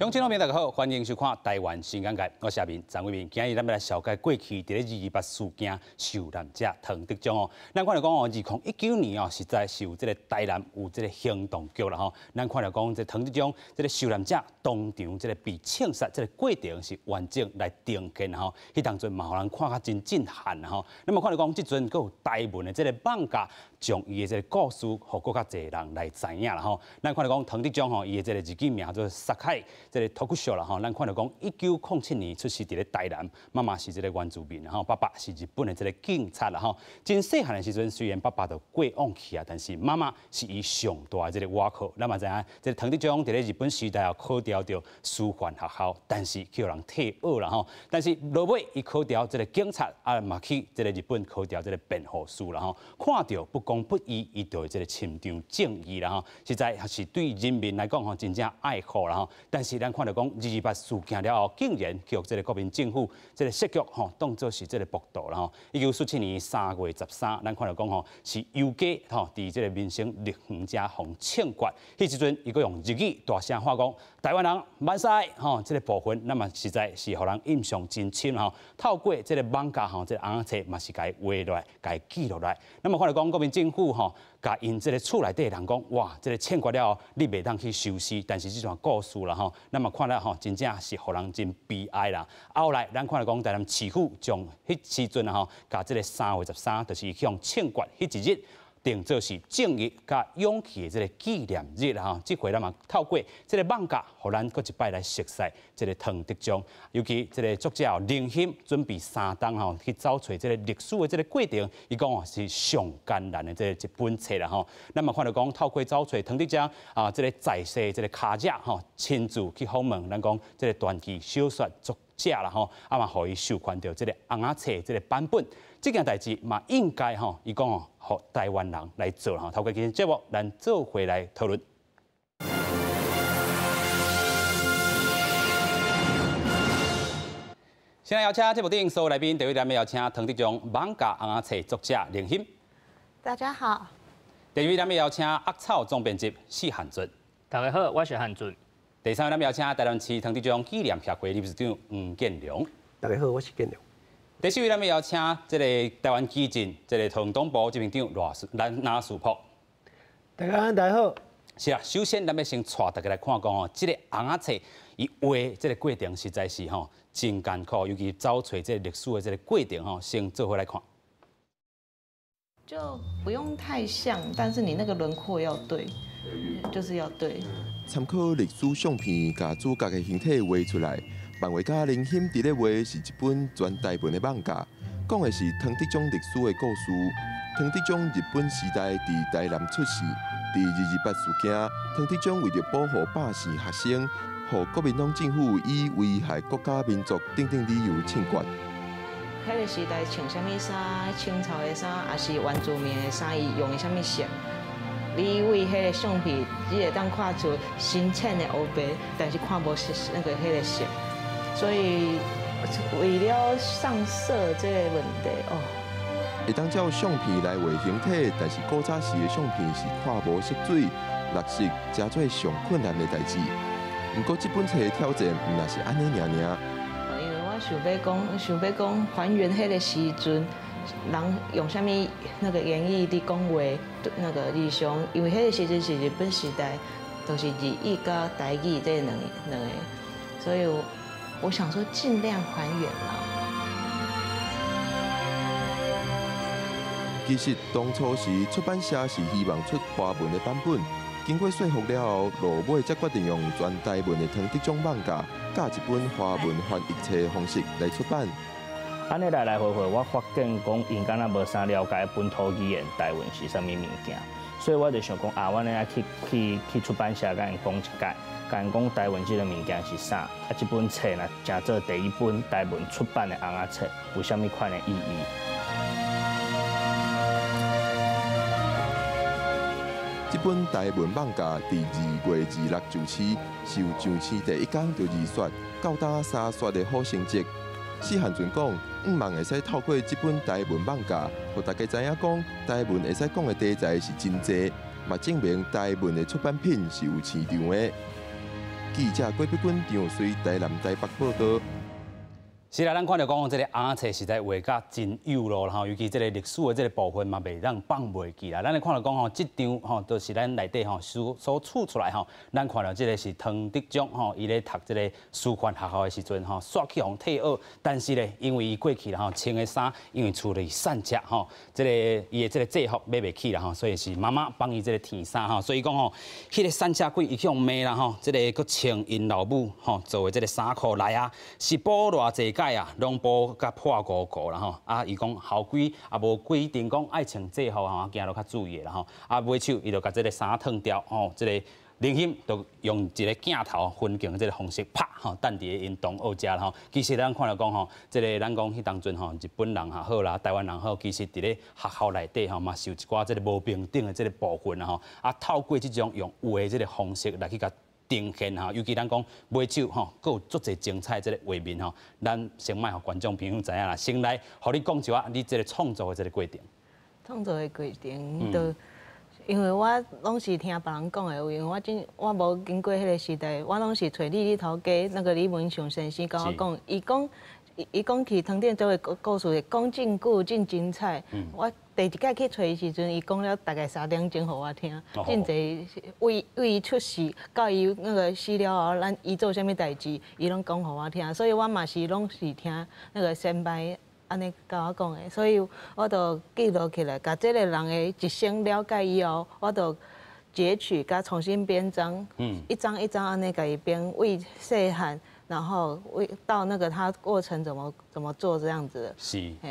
乡親老民大家好，歡迎收看《台灣新眼界》，我是阿明張偉明。今日咱欲來紹介過去佇咧二二八事件受難者唐德宗哦。咱看著講哦，2019年哦，實在是有這个台南有這个行動局啦吼。咱看著講，這唐德宗這个受難者當場這个被槍殺這个過程是完整來呈現吼。彼當陣嘛，予人看甲真震撼吼。那麼看著講，這陣閣有台文的這个艋舺，將伊的這个故事，予閣較濟人來知影啦吼。咱看著講，唐德宗吼，伊的這个日語名做薩凱。這个托克秀啦吼，咱看著講，1907年出世佇咧台南，媽媽是這个原住民吼，爸爸是日本的這个警察啦吼。真細漢的時陣，雖然爸爸就過往去啊，但是媽媽是伊上大的這个倚靠。咱嘛知影，這个唐德宗佇咧日本時代哦，考著著師範學校，但是去予人退學啦吼。但是落尾伊考著這个警察，啊嘛去這个日本考著這个辯護士啦吼。看著不公不義，伊就會這个伸張正義啦吼。實在是對人民來講吼，真正愛護啦吼。但是咱看著講二二八事件了後，竟然去予這个國民政府這个設局吼，當做是這个暴徒啦吼。1947年3月13，咱看著講吼，是遊街吼，佇這个民生綠園遮予槍決。彼時陣，伊閣用日語大聲喊講：台灣人萬歲！吼，這个部分，那麼實在是予人印象真深吼。透過這个艋舺吼，這个尪仔冊嘛是共伊畫落來，共伊記錄來。那麼看著講國民政府吼，共𪜶這个厝內底人講，哇，這个槍決了後，你袂當去收屍，但是這段故事啦吼，那麼看了吼，真正是予人真悲哀啦。後來咱看著講，台南市府將彼時陣吼，共這个3月13，就是伊去予槍決彼一日，定做是正義佮勇氣的這个紀念日啦吼。這回咱嘛透過這个艋舺，予咱閣一擺來熟悉這个唐德宗。尤其這个作者林馨準備3冬吼去找揣這个歷史的這个過程，伊講哦是上艱難的這个一本冊啦吼。咱嘛看著講透過找揣唐德宗啊，這个在世這个跤跡吼，親自去訪問，咱講這个傳記小說作者啦吼，啊嘛予伊授權著這个尪仔冊這个版本。這件代誌嘛應該吼，伊講哦，予台灣人來做吼。透過今日節目，咱做伙來討論。先來邀請節目頂所有來賓，第一位咱欲邀請唐德宗艋舺尪仔冊作者林馨。大家好。第二位咱欲邀請鴨草總編輯謝漢俊。大家好，我是漢俊。第三位咱欲邀請台南市唐德宗紀念協會理事長黃建良。大家好，我是建良。第四位咱欲邀請這个台灣基進這个桃園黨部執行長賴樹藍樹甫。大家好，大家好。是啊，首先咱欲先帶大家來看講吼，這个尪仔冊伊畫這个過程實在是吼真艱苦，尤其找揣這个歷史的這个過程吼，先做伙來看。就不用太像，但是你那個輪廓要對，就是要對。參考歷史相片，共主角的形體畫出來。漫畫家林馨佇咧畫是一本全台文的艋舺，講的是唐德宗歷史的故事。唐德宗日本時代佇台南出世，佇二二八事件，唐德宗為著保護百姓學生，予國民黨政府以危害國家民族等等理由槍決。彼个時代穿啥物衫？清朝的衫，抑是原住民的衫？伊用的啥物色？你對彼个相片，只會當看出深淺的黑白，但是看無那个彼个色。所以為了上色這个問題哦，會當照相片來畫形體，但是古早時的相片是看無色水，落色誠做上困難的代誌。毋過這本冊的挑戰毋若是按呢爾爾。因為我想欲講，想欲講還原彼个時陣，人用啥物那個言語佇講話，那個日常，因為彼个時陣是日本時代，都是日語佮台語這兩個，所以我想說盡量還原啦。其實當初時出版社是希望出華文的版本，經過說服了後，落尾才決定用全台文的唐德宗艋舺，佮一本華文翻譯冊的方式來出版。按呢來來回回，我發現講𪜶敢若無啥了解本土語言台文是啥物物件，所以我就想講啊，阮愛去出版社共𪜶講一解，共𪜶講台文這个物件是啥，啊，這本冊若成做第一本台文出版的尪仔冊，有啥物款的意義？這本台文艋舺佇2月26上市，是有上市第一工就二刷，到今三刷的好成績。謝漢俊講，向望會使透過這本台文艋舺，予大家知影講台文會使講的題材是真濟，嘛證明台文的出版品是有市場的。記者郭碧君張隨台南台北報道。是啦，咱看著講這个尪仔冊實在畫甲真有路吼，尤其這个歷史的這个部分嘛，袂當放袂記啦。咱來看著講吼，這張吼都是咱內底吼所取出來吼，咱看著這个是湯德章吼，伊咧讀這个師範學校的時陣吼，煞去予退學，但是咧，因為伊過去啦吼穿的衫，因為厝裡散赤吼，這个伊的這个制服買袂起啦吼，所以是媽媽幫伊這个添衫吼，所以講吼，彼个散赤鬼伊去予罵啦吼，這个閣穿𪜶老母吼做的這个衫褲來啊，是補偌濟擺啊，攏補甲破糊糊啦吼！啊，伊講校規也無規定講愛穿制服吼，行路較注意啦吼。啊，尾手伊就共這个衫脫掉吼，這个林馨就用一个鏡頭分鏡這个方式拍吼，等佇𪜶同學遮吼。其實咱看著講吼，這个咱講彼當陣吼，日本人也好啦，台灣人好，其實佇咧學校內底吼，嘛是有一寡這个無平等的這个部分啦吼。啊，透過這種用畫的這个方式來去共呈現吼，尤其咱講尾手吼，閣有足濟精彩這个畫面吼，咱先莫予觀眾朋友知影啦。先來，予你講一下你這个創作的這个過程。創作的過程，就因為我攏是聽別人講的，因為我真我無經過彼个時代，我攏是揣你你頭家那個李文雄先生共我講，伊講伊講起湯店做的故事，講真久真精彩。我第一擺去揣伊時陣，伊講了大概3點鐘予我聽，真濟為為伊出世到伊那個死了後，咱伊做啥物代誌，伊攏講予我聽，所以我嘛是攏是聽那個先輩按呢共我講的，所以我就記錄起來，共這个人的一生了解以後，我就截取，共重新編章，一張一張按呢共伊編，為細漢，然後為到那個他過程怎麼做這樣子，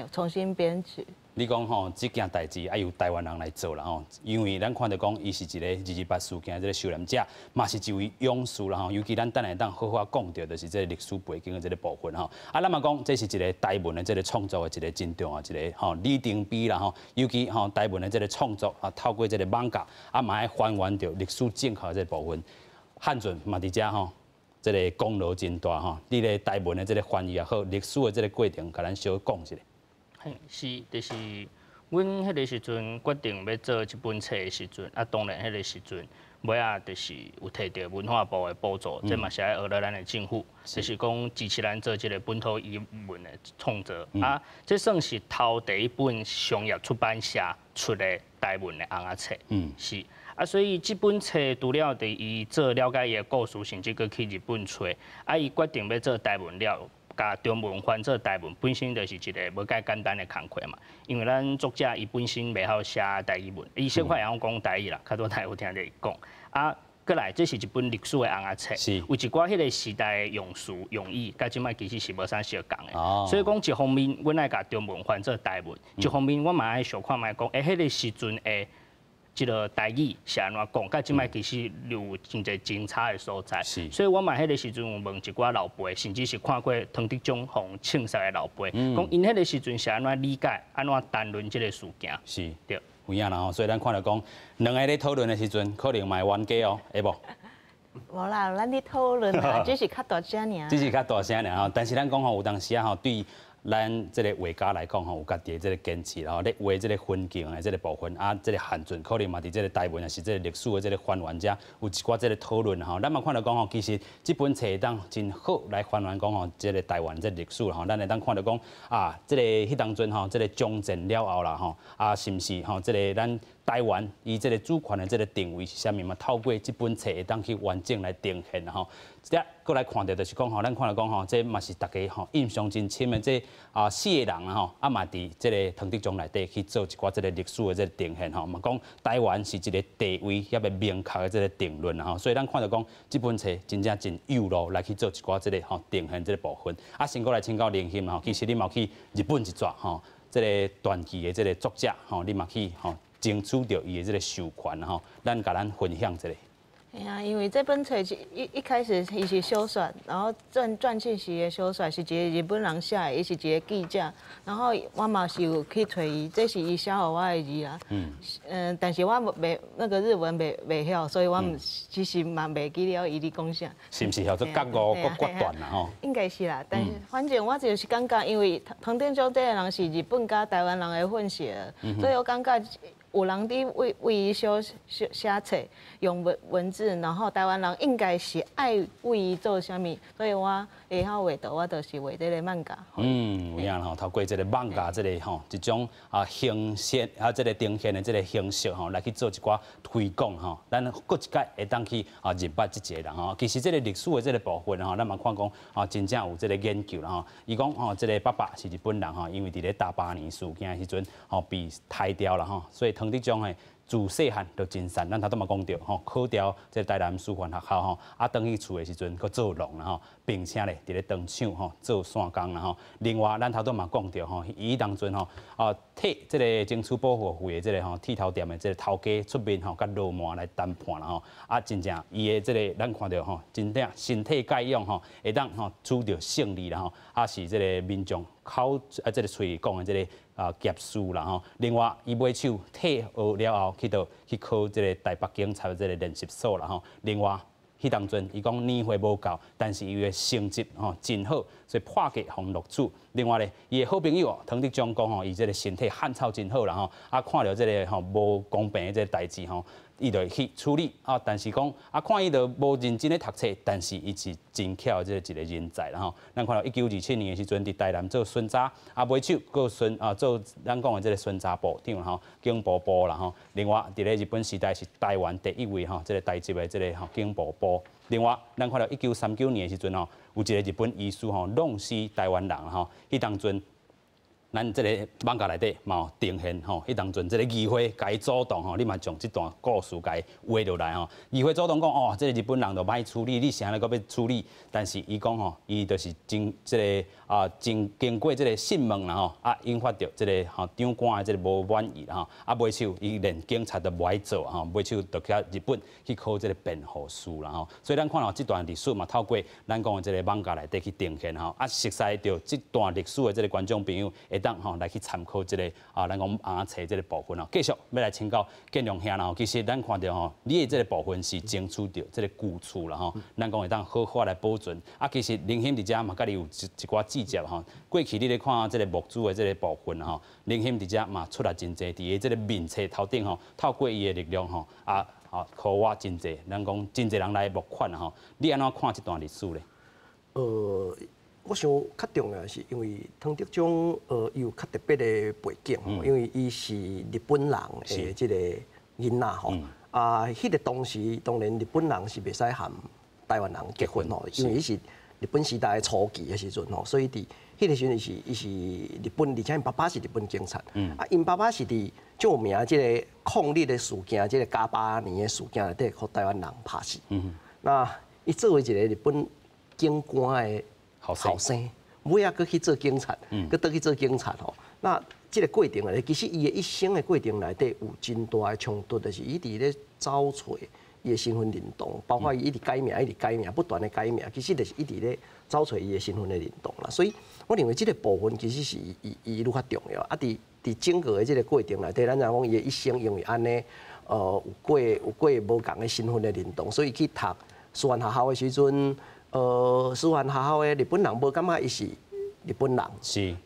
重新編曲。你講吼，這件代誌愛由台灣人來做啦吼，因為咱看著講，伊是一個228事件這个受難者，嘛是一位勇士啦吼。尤其咱等下當好好講著，就是這个歷史背景的這个部分吼。啊，咱嘛講，這是一個台文的這个創作的一個真重要一個吼里程碑啦吼。尤其吼台文的這个創作啊，透過這个艋舺啊，嘛愛還原著歷史正確的這个部分。漢俊嘛佇遮吼，這个功勞真大吼。你咧台文的這个翻譯也好，歷史的這个過程，共咱小講一下。嘿，是，就是阮彼个時陣決定欲做這本冊的時陣，啊，當然彼个時陣尾仔就是有提著文化部的補助，這嘛是愛學了咱的政府，就是講支持咱做這个本土語文的創作。啊，這算是頭第一本商業出版社出的台文的尪仔冊。是。啊，所以這本冊除了佇伊做了解伊的故事，甚至閣去日本揣，啊，伊決定欲做台文了。共中文翻做台文，本身就是一个無介簡單的工課嘛。因為咱作者伊本身袂曉寫台語文，伊小可會曉講台語啦，較多台有聽著伊講。啊，閣來，這是一本歷史的尪仔冊，有一寡彼个時代的用詞用語，佮這擺其實是無啥相仝的。所以講一方面，阮愛共中文翻做台文；一方面，我嘛愛想看覓講，欸，彼个時陣的這个台語是按怎講，佮這擺其實有真濟真差的所在。所以我嘛彼个時陣有問一寡老輩，甚至是看過湯德章予槍殺的老輩，講𪜶彼个時陣是按怎理解、按怎談論這个事件。對。有影啦吼，所以咱看著講，兩个咧討論的時陣，可能嘛會冤家哦，會無？無啦，咱咧討論啦，只是較大聲爾。只是較大聲爾吼，但是咱講吼，有當時啊吼，對咱這个畫家來講吼，有家己的這个堅持吼，咧畫這个環境的這个部分啊，這个限制可能嘛佇這个台文，抑是這个歷史的這个還原遮，有一寡這个討論吼。咱嘛看著講吼，其實這本冊會當真好來還原講吼，這个台灣這歷史吼，咱會當看著講啊，這个彼當陣吼，這个終戰了後啦吼，啊，是毋是吼，這个咱台灣伊這个主權的這个定位是啥物嘛？透過這本冊會當去完整來呈現吼。這閣來看著就是講吼，咱看著講吼，這嘛是大家吼印象真深的這啊四个人啊吼，啊嘛佇這个湯德章內底去做一寡這个歷史的這个呈現吼，嘛講台灣是一個地位猶未明確的這个定論吼，所以咱看著講這本冊真正真有路來去做一寡這个吼呈現這个部分。啊，先閣來請教林馨吼，其實你嘛去日本一逝吼，這个傳記的這个作者吼，你嘛去吼爭取著伊的這个授權吼，咱共咱分享一下。嘿啊，因為這本冊是一開始伊是小說，然後傳記式的小說，是一個日本人寫的，伊是一個記者，然後我嘛是有去揣伊，這是伊寫予我的字啦。嗯，但是我袂那個日文袂曉，所以我毋其實嘛袂記了伊咧講啥。是毋是叫做覺悟閣決斷啦吼？應該是啦，但是反正我就是感覺，因為湯德章這個人是日本佮台灣人的混血，所以我感覺。有人佇為為伊寫寫寫冊，用文文字，然後台灣人應該是愛為伊做啥物，所以我會曉畫圖，我就是畫這個漫畫。嗯，有影吼，透過這個漫畫這個吼一種啊形式啊，這個呈現的這個形式吼，來去做一寡推廣吼，咱閣一擺會當去啊認捌這一個人吼。其實這個歷史的這個部分吼，咱嘛看講啊，真正有這個研究啦吼。伊講吼，這個爸爸是日本人吼，因為佇咧大八年事件的時陣吼被刣掉啦吼，所以湯德章的自細漢就真善，咱頭拄嘛講著吼，考調這個台南師範學校吼，啊，轉去厝的時陣，閣做農啦吼，並且咧佇咧糖廠吼做線工啦吼。另外，咱頭拄嘛講著吼，伊當陣吼啊替這個爭取保護費的這個吼剃頭店的這個頭家出面吼，佮羅曼來談判啦吼。啊，真正伊的這個咱看著吼，真正身體蓋勇吼，會當吼取著勝利啦吼。啊，是這個民眾口啊，這個喙講的這個啊劫事啦吼。另外，伊尾手退學了後，去到去考這個台北警察這個練習所啦吼。另外，彼當陣伊講年歲無夠，但是伊的成績吼真好，所以破格予錄取。另外咧，伊的好朋友湯德章講吼，伊這個身體漢草真好啦吼，啊看著這個吼無公平的這個代誌吼，伊就去處理啊。但是講啊，看伊就無認真咧讀冊，但是伊是真巧這個一個人才啦吼。咱看到1927年的時陣，佇台南做巡查，啊尾手閣巡啊做咱講的這個巡查部長吼，警部部啦吼。另外，佇咧日本時代是台灣第一位吼，這個台籍的這個吼警部部。另外，咱看到1939年的時陣吼，有一個日本醫師吼，弄死台灣人吼，彼當陣，咱這個網架內底嘛有呈現吼，彼當陣這個議會共伊阻擋吼，你嘛將這段故事共伊畫落來吼。議會阻擋講哦，這個日本人就歹處理，你啥咧閣欲處理？但是伊講吼，伊就是真這個啊，真經過這個訊問啦吼，啊引發著這個吼長官的這個無滿意啦吼，啊尾手伊連警察都無愛做吼，尾手就去日本去考這個辯護士啦吼。所以咱看到這段歷史嘛，透過咱講的這個網架內底去呈現吼，啊熟悉著這段歷史的這個觀眾朋友會當吼來去參考這個啊，咱講尪仔冊這個部分哦。繼續欲來請教建良兄啦吼，其實咱看著吼，你的這個部分是爭取著這個舊厝啦吼，咱講會當好好來保存。啊，其實林馨佇遮嘛，佮你有一一寡姊節吼。過去你咧看這個募資的這個部分吼，林馨佇遮嘛出力真濟，佇這個面冊頭頂吼，透過伊的力量吼，啊，啊，予我真濟，咱講真濟人來募款吼。你按怎看這段歷史咧？我想較重要是因為湯德章，伊有較特別的背景，因為伊是日本人的這個囡仔吼。啊，彼個當時當然日本人是袂使和台灣人結婚吼，因為伊是日本時代初期的時陣吼，所以佇彼個時陣是伊是日本，而且𪜶爸爸是日本警察。啊，𪜶爸爸是佇著名這個抗日的事件，這個加八年的事件內底，予台灣人拍死。那伊作為一個日本警官的後生，尾仔閣去做警察，閣倒去做警察吼。那這個過程內，其實伊的一生的過程內底有真大的衝突，就是伊佇咧找揣伊的身份認同，包括伊一直改名，一直改名，不斷的改名，其實就是一直咧找揣伊的身份的認同啦。所以我認為這個部分其實是伊伊愈較重要。啊，佇佇整個的這個過程內底，咱知影講伊的一生因為按呢，有過無仝的身份的認同，所以去讀師範學校的時陣，師範學校的日本人無感覺伊是日本人，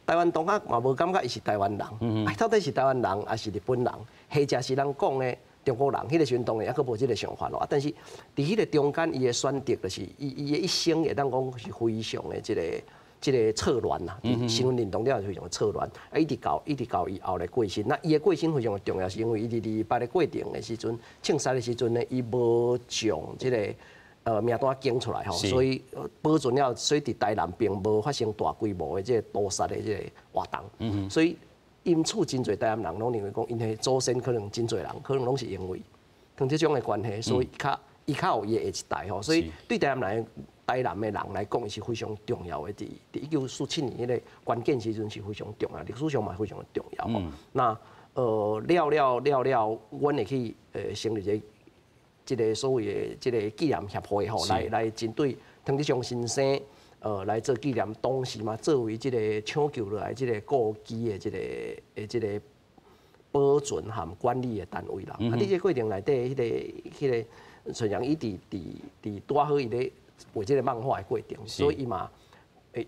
台灣同學嘛無感覺伊是台灣人，啊，到底是台灣人抑是日本人，或者是人講的中國人？彼個時陣當然猶閣無這個想法咯。啊，但是佇彼個中間，伊的選擇就是伊伊的一生會當講是非常的這個錯亂啦，身份認同了是非常的錯亂。啊，一直到伊後來過身，那伊的過身非常的重要，是因為伊佇二八的過程的時陣，槍殺的時陣呢，伊無將這個名單交出來吼，所以保存了，所以佇台南並無發生大規模的這個屠殺的這個活動。所以因此真濟台南人攏認為講，𪜶的祖先可能真濟人，可能攏是因為湯德章的關係，所以較伊較有伊的下一代吼。所以對台南的人來講，伊是非常重要的。佇佇1947年彼個關鍵時陣是非常重要，歷史上嘛非常的重要。那了了了了，阮會去成立一個這個所謂的這個紀念協會吼，來針對湯德章先生，來做紀念，同時嘛作為這個搶救落來這個故居的這個保存和管理的單位啦。啊，佇這個過程內底，彼個純陽伊佇佇佇拄仔好伊咧畫這個漫畫的過程，所以伊嘛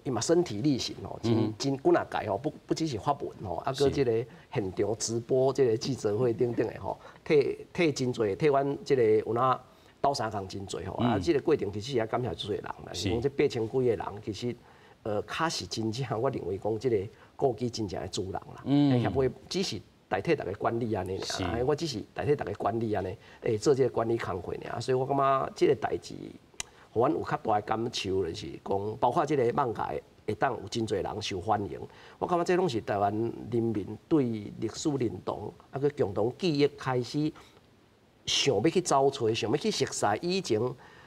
伊嘛身體力行吼，真真幾若屆吼，不只是發文吼，啊，閣這个現場直播這个記者會等等的吼，替真濟，替阮這个有哪鬥相共真濟吼，啊，這个過程其實也感謝足濟人啦，是講這8000幾个人，其實確實真正我認為講這个故居真正的主人啦，協會只是代替逐家管理按呢爾，我只是代替逐家管理按呢，做這个管理工課爾，所以我感覺這个代誌，予阮有較大的感受，就是講，包括這个艋舺會當有真濟人受歡迎，我感覺這攏是台灣人民對歷史認同，啊，閣共同記憶開始想欲去走揣，想欲去熟似以前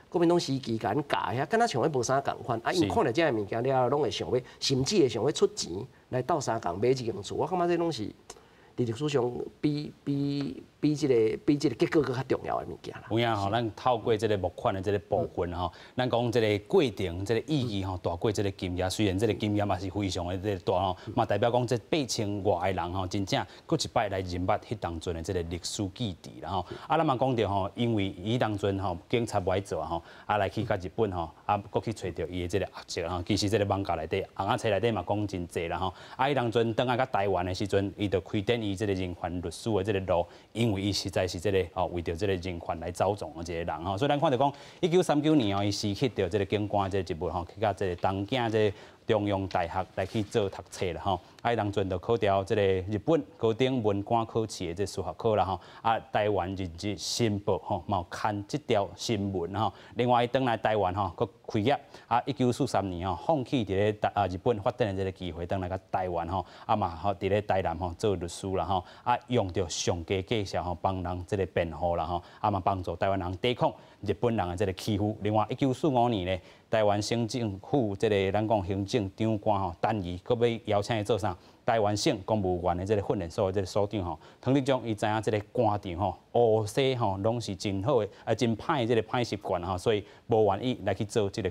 國民黨時期共𪜶教遐，敢若像彼無啥仝款，啊，𪜶看著這个物件了後，攏會想欲，甚至會想欲出錢來鬥相共買這間厝，我感覺這攏是佇歷史上比這个結果閣較重要的物件啦。有影吼，咱透過這个募款的這个部分吼，咱講這个過程、這个意義吼，大過這个金額。雖然這个金額嘛是非常的這个大吼，嘛代表講這8000外个人吼，真正閣一擺來認捌彼當陣的這个歷史記憶啦吼。啊，咱嘛講著吼，因為伊當陣吼警察無愛做吼，啊來去佮日本吼，啊閣去揣著伊的這个阿叔吼。其實這个艋舺內底，尪仔冊內底嘛講真濟啦吼。啊，伊當陣轉來到台灣的時陣，伊就開展伊這个人權律師的這个路，因為伊實在是這个吼為著這个人權來走創的一个人吼，所以咱看著講，1939年哦，伊辭去著這个警官這个職務吼，去佮這个東京這个中央大學來去做讀冊啦吼。啊，伊當陣就考著這个日本高等文官考試的這个數學科啦吼。啊，台灣日日新報吼，嘛有刊這條新聞吼。另外，伊轉來台灣吼，閣開業。啊，1943年吼，放棄佇咧日本發展的這个機會，轉來到台灣吼，啊嘛吼佇咧台南吼做律師啦吼。啊，用著上低價數吼幫人這个辯護啦吼，啊嘛幫助台灣人抵抗日本人的這个欺負。另外，1945年咧，台灣省政府這个咱講行政長官吼，陳儀閣欲邀請伊做啥？台灣省公務員的這个訓練所的這个所長吼，湯德章伊知影這个官場吼，烏西吼攏是真好的，啊真歹的這个歹習慣吼，所以無願意來去做這个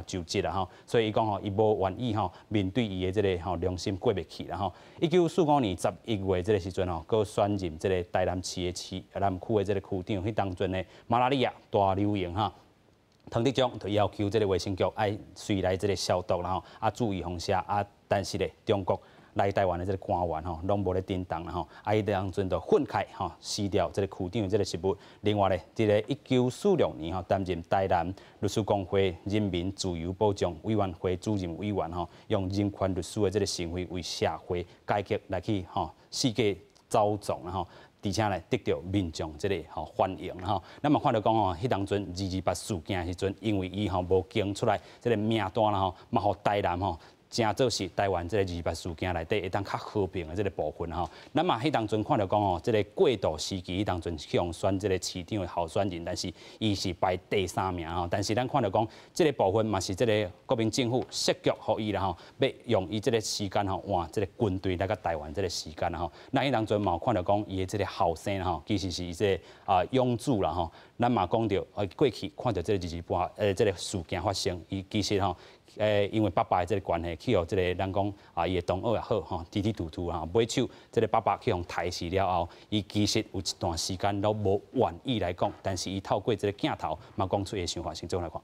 就職啦吼，所以伊講吼，伊無願意吼面對伊的這个吼良心過袂去啦吼。1945年11月這个時陣吼，閣選任這个台南市的市南區的這个區長，彼當陣的馬拉利亞大流行哈。湯德章就要求這个衛生局愛隨來這个消毒啦吼，啊注意風險啊，但是咧中國來台灣的這个官員吼，攏無咧振動啦吼，啊伊當陣就憤慨吼辭掉這个區長的這个職務。另外咧，佇咧1946年吼，擔任台南律師公會人民自由保障委員會主任委員吼，用人權律師的這个身份為社會改革來去吼世界走創啦吼。而且咧得著民眾這个吼歡迎吼。咱嘛看著講吼，彼當陣228事件的時陣，因為伊吼無交出來這个名單啦吼，嘛予台南吼成做是台灣這个228事件內底會當較和平的這个部分吼。咱嘛彼當陣看著講吼，這个過渡時期彼當陣去予選這个市長的候選人，但是伊是排第三名吼。但是咱看著講，這个部分嘛是這个國民政府設局予伊啦吼，欲用伊這个時間吼換這个軍隊來到台灣這个時間啦吼。咱彼當陣嘛有看著講，伊的這个後生吼，其實是伊這个養子啦吼。咱嘛講著，過去看著這个228這个事件發生，伊其實吼，因為爸爸的這个關係，去予這个咱講啊，伊的同學也好吼，支支突突吼，尾手這个爸爸去予刣死了後，伊其實有一段時間攏無願意來講，但是伊透過這个鏡頭嘛講出伊的想法，先做來看。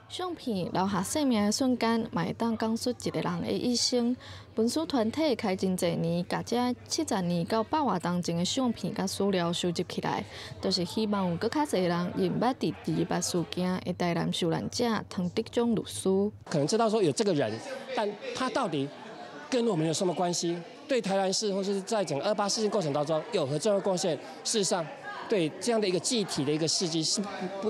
相片留下生命的瞬間，嘛會當講述一个人的一生。文史團體開真濟年，共這70年到100外冬前的相片佮資料收集起來，就是希望有閣較濟人認捌佇228事件的台南受難者湯德章律師。可能知道說有這個人，但他到底跟我們有什麼關係？對台南市或是在整個28事件過程當中有何重要貢獻？事實上，對這樣的一個具體的一個事蹟是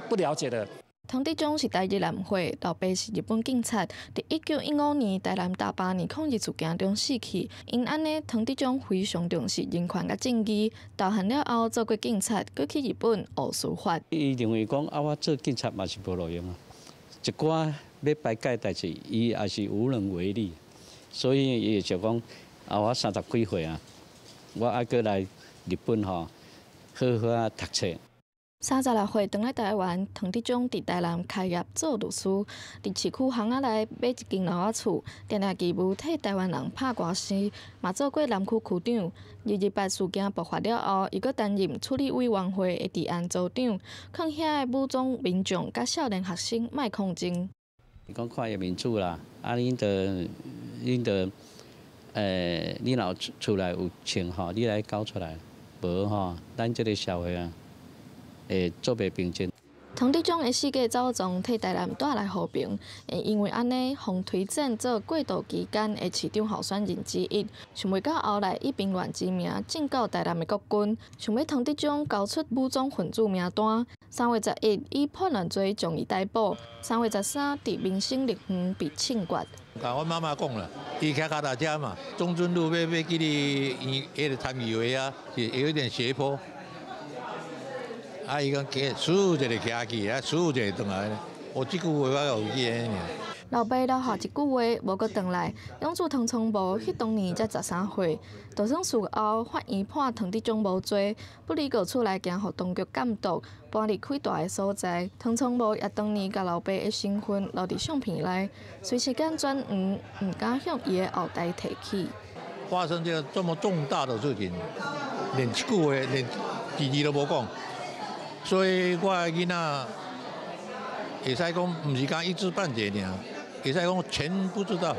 不了解的。湯德章是台日南會，老爸是日本警察。佇1915年台南大壩尼抗日事件中死去。因按呢，湯德章非常重視人權佮正義。大漢了後做過警察，閣去日本學司法。伊認為講啊，我做警察嘛是無路用啊，一寡欲排解代誌，伊也是無能為力。所以伊就講啊，我30幾歲啊，我愛閣來日本吼，好好啊讀冊。36歲轉來台灣，湯德章佇台南開業做律師，佇市區巷仔內買一間樓仔厝，定定義務替台灣人拍官司，嘛做過南區區長。228事件爆發了後，伊閣擔任處理委員會的治安組長，勸遐的武裝民眾佮少年學生莫抗爭。講看伊面子啦，啊，恁著，你若厝內有穿吼，你來交出來，無吼，咱這个社會啊，會做袂平靜。唐德宗的四界走傱，替台南帶來和平，會因為按呢，予推薦做過渡期間的市長候選人之一。想袂到後來以兵亂之名進到台南的國軍，想欲唐德宗交出武裝分子名單。3月11，以叛亂罪將伊逮捕。3月13，佇民生樂園被槍決。共阮媽媽講啦，伊騎跤踏車嘛，中正路欲去你彼个參議會啊，是有一點斜坡。啊！伊講騎，倏一个騎去，啊，倏一个轉來。我這句話我有記得爾。老爸留下一句話，無閣轉來。養子唐聰無，彼當年才13歲。就算事後法院判唐德宗無罪，不離告出來驚予當局監督，搬離開蹛的所在。唐聰無也當年共老爸的身份留佇相片內，隨時間轉黃，毋敢向伊的後代提起。發生這個這麼重大的事情，連一句話，連字字都無講。所以我的囡仔會使講，毋是講一知半解爾，會使講全不知道。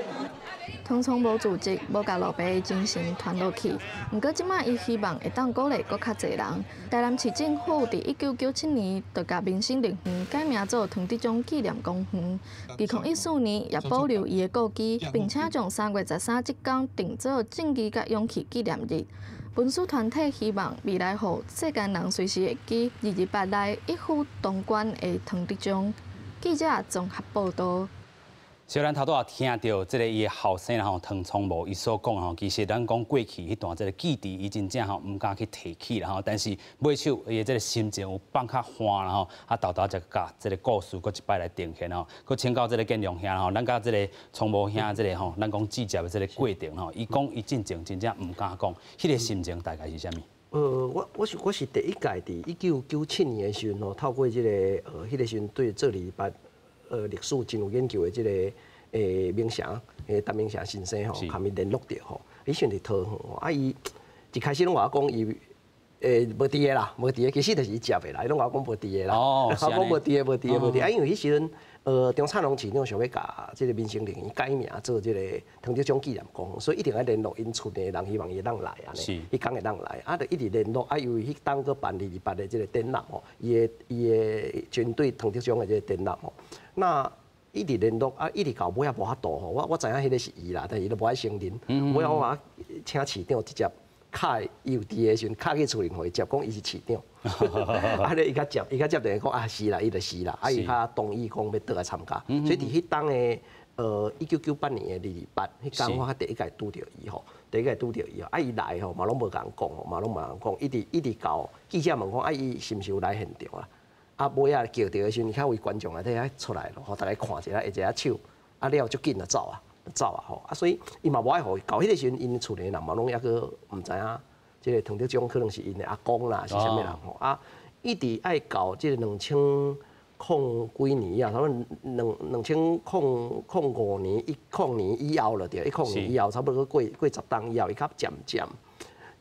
唐聰無辭職，無共老爸的精神傳落去。毋過這擺伊希望會當鼓勵閣較濟人。台南市政府佇1997年就共民生樂園改名做唐德宗紀念公園。2014年也保留伊的故居，並且將3月13這工定做正義佮勇氣紀念日。文史團體希望未來予世間人隨時會記228內一夫當關的唐德宗。記者綜合報道。雖然頭拄仔聽著這个伊的後生吼唐聰無伊所講吼，其實咱講過去彼段這个記憶，伊真正吼毋敢去提起啦吼。但是尾手伊的這个心情有放較寬啦吼，啊，沓沓才共這个故事閣一擺來呈現吼。閣請教這个建良兄吼，咱佮這个聰無兄這个吼，咱講志接的這个過程吼，伊講伊進前真正毋敢講，彼个心情大概是啥物？我是第一屆佇1997年的時陣吼，透過這个彼个時陣對做228歷史真有研究的這个明祥，陳明祥先生吼，共伊聯絡著吼。彼時陣佇桃園吼，啊伊一開始攏共我講伊無佇个啦，無佇个，其實就是伊接的啦，伊攏共我講無佇个啦，我講無佇个，無佇個，無佇個。啊，因為彼時陣張燦榮市長想欲共這个民生樂園改名做這个唐德宗紀念公園，所以一定愛聯絡𪜶厝內的人，希望伊會當來按呢，彼工會當來，啊，就一直聯絡，啊，因為彼當閣辦228的這个展覽吼，伊的針對唐德宗的這个展覽吼。那一直聯絡啊，一直到尾仔無法度吼，我知影彼个是伊啦，但是伊都無愛承認。尾仔我嘛請市長直接敲伊有佇的時陣，敲去厝裡予伊接，講伊是市長。啊，咧伊較接，伊較接電話講啊是啦，伊就是啦，啊伊較同意講欲轉來參加。所以佇彼當的1998年的228，彼工我第一擺拄著伊吼，第一擺拄著伊吼，啊伊來吼嘛攏無共人講吼，嘛攏無共人講，一直一直到記者問講啊伊是毋是有來現場啊？啊，尾仔叫著的時陣，伊較為觀眾內底遐出來咯，予大家看一下，下一下手，啊了足緊就走啊，走啊吼，啊所以伊嘛無愛予到彼个時陣，𪜶厝內人嘛攏猶閣毋知影，這个唐德宗可能是𪜶的阿公啦，是啥物人吼啊，一直愛到這个兩千空幾年以後，差不多2005年10年以後了對，10年以後，差不多過10冬以後，伊較漸漸。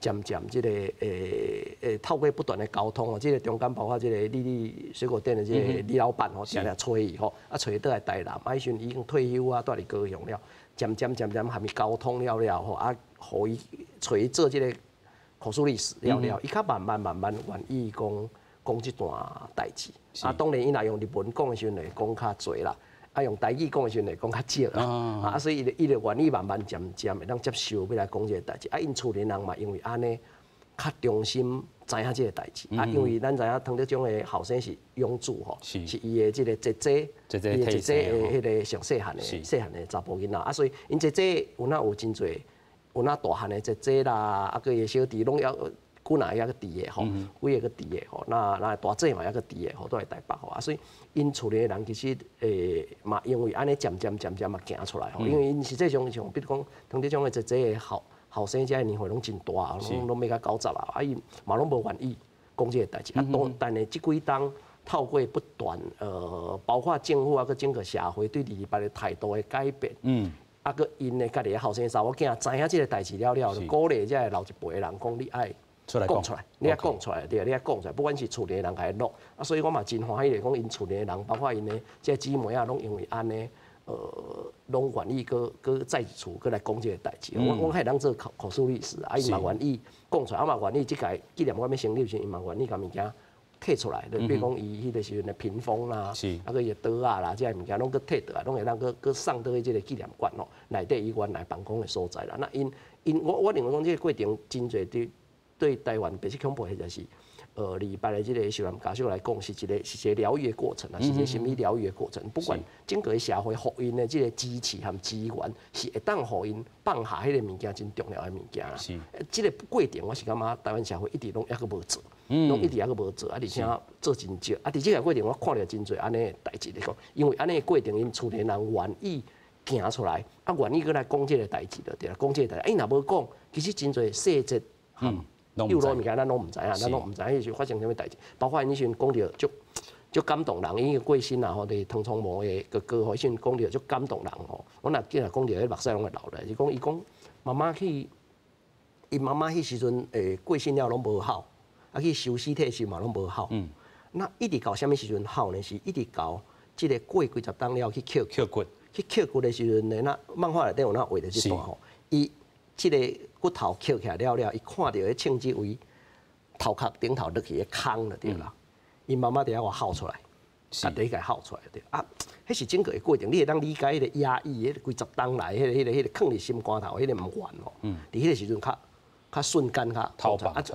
漸漸這个透過不斷的溝通哦，這个中間包括這个麗麗水果店的這个李老闆吼，定定揣伊吼，啊揣伊倒來台南，啊彼時陣已經退休啊，蹛佇高雄了，漸漸漸漸含伊溝通了了吼，啊，予伊揣伊做這个口述歷史了了，伊較慢慢慢慢願意講講這段代誌。啊，當然伊若用日文講的時陣會講較濟啦。啊，用台語講的時陣會講較少啦，啊，所以伊就願意慢慢漸漸會當接受欲來講這个代誌。啊，𪜶厝內人嘛，因為按呢較忠心知影這个代誌。啊，因為咱知影唐德宗的後生是養子吼，是伊的這个姐姐，伊的姐姐的彼个上細漢的細漢的查埔囡仔。啊，所以𪜶姐姐有哪有真濟，有哪大漢的姐姐啦，啊，閣伊的小弟攏猶幾若個猶閣佇的吼，幾个閣佇的吼，那大姊嘛猶閣佇的吼，都佇台北吼，啊，所以𪜶厝內的人其實嘛，因為按呢漸漸漸漸嘛行出來吼，因為𪜶實際上像比如講唐德宗的姐姐的後生遮年歲攏真大，攏欲到90啊，啊伊嘛攏無願意講這个代誌，啊，當但是這幾冬透過不斷包括政府啊，閣整個社會對228的態度的改變，啊，閣𪜶的家己的後生查某囝知影這个代誌了了，就鼓勵這个老一輩的人講你愛講出來，你愛講出來，對，你愛講出來，不管是厝內的人共伊錄，啊，所以我嘛真歡喜咧，講𪜶厝內的人，包括𪜶的這姊妹啊，攏因為按呢，攏願意閣閣再一次閣來講這個代誌。我會當做口述歷史，啊，伊嘛願意講出來，啊嘛願意這屆紀念館欲成立時，伊嘛願意共物件提出來。就比如講，伊彼個時陣的屏風啦，啊，閣伊的桌仔啦，這个物件攏閣提倒來，攏會當閣閣送倒去這个紀念館吼內底伊原來辦公的所在啦。那𪜶𪜶我認為講這个過程真濟對台灣白色恐怖或者是二二八的這个受難家屬來講，是一個療癒的過程啊，是一個心理療癒的過程。不管整個社會予𪜶的這个支持和資源，是會當予𪜶放下彼个物件真重要的物件啦。這个過程我是感覺台灣社會一直攏猶閣無做，攏一直猶閣無做，啊，而且做真少。啊，佇這个過程我看著真濟按呢的代誌來講，因為按呢的過程，𪜶厝內人願意行出來，啊，願意閣來講這个代誌就對啦，講這个代誌。𪜶若無講，其實真濟細節。有路物件咱攏毋知影，咱攏毋知影彼時發生啥物代誌，包括𪜶彼時陣講著足足感動人，𪜶過身啊吼，佇湯聰模的哥哥吼，彼時陣講著足感動人吼。我若今日講著，彼目屎攏會流來，是講伊講媽媽去，𪜶媽媽彼時陣過身了攏無哭，啊去收屍體時嘛攏無哭。那一直到啥物時陣哭呢？是一直到這个過幾十冬了去抾抾骨，去抾骨的時陣呢，那漫畫內底有那畫著這段吼，伊這个骨頭抾起來了了，伊看著彼銃子位頭殼頂頭落去的空就對啦。𪜶媽媽佇遐予哭出來，啊，第一個哭出來對。啊，彼是整個的過程，你會當理解彼个壓抑，彼个幾十冬來，彼个、彼個、彼個囥佇心肝頭，彼個毋願吼。佇彼個時陣較較瞬間較啊，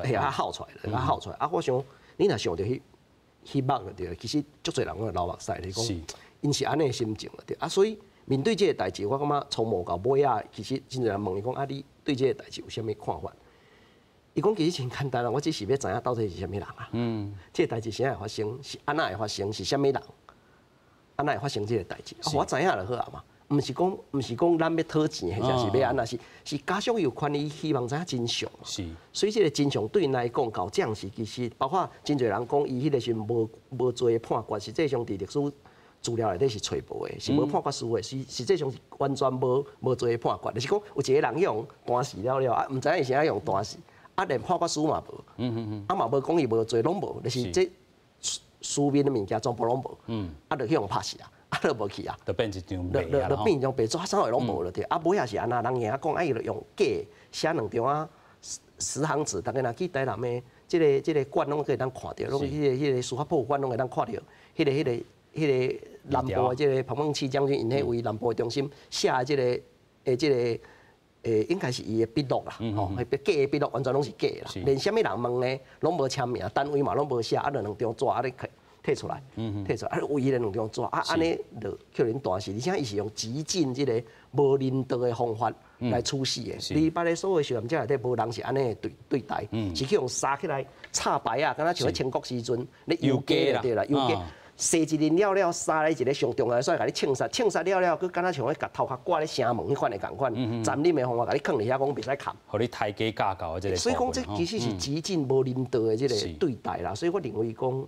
嘿，較哭出來，較哭出來。啊，我想你若想著彼幕就對，其實足濟人攏會流目屎，你講，𪜶是按呢的心情對。啊，所以面對這个代誌，我感覺從無到尾仔，其實真濟人問伊講啊，你對這个代誌有啥物看法？伊講其實真簡單啊，我只是欲知影到底是啥物人啊。這个代誌啥會發生？是按怎會發生？是啥物人？按怎會發生這个代誌？我知影就好啊嘛。毋是講咱欲討錢，或者是欲按怎，是家屬有權利希望知影真相。所以這个真相對𪜶來講，到這樣時其實包括真濟人講，伊彼個時陣無罪的判決，實際上佇歷史資料內底是揣無的，是無判決書的，是實際上是完全無罪的判決。就是講有一个人去予彈死了了，啊，毋知影伊是按怎予彈死，啊，連判決書嘛無，啊嘛無講伊無罪，攏無，就是這書面的物件全部攏無，啊，就去予拍死啊，啊，就無去啊，就變一張白就就變一張白紙，啥貨攏無了對。啊，尾仔是按怎？人會曉講，啊，伊就用假寫兩張啊十行紙，逐家若去台南的這个館攏會當看著，攏彼個司法博物館攏會當看著，彼個南部的這个彭孟緝將軍，𪜶彼位南部的中心寫的這个的這个，應該是伊的筆錄啦，吼，假的筆錄完全攏是假的啦，連啥物人問呢，攏無簽名，單位嘛攏無寫，啊，就兩張紙按呢提出來，提出來，啊，唯一的兩張紙，啊，按呢就予𪜶彈死，而且伊是用極盡這个無人道的方法來處死的。二二八的所有受難者內底，無人是按呢對待，是去予殺起來插牌仔，敢若像彼清國時陣咧遊街對啦，遊街。洗一輪了了，殺咧一个上重要的所在，共你槍殺，槍殺了了，閣敢若像彼共頭殼掛咧城門彼款的仝款，殘忍的方法共你囥佇遐，講袂使崁。予你抬雞架到的這个。所以講，這其實是極盡無人道的這个對待啦。所以我認為講，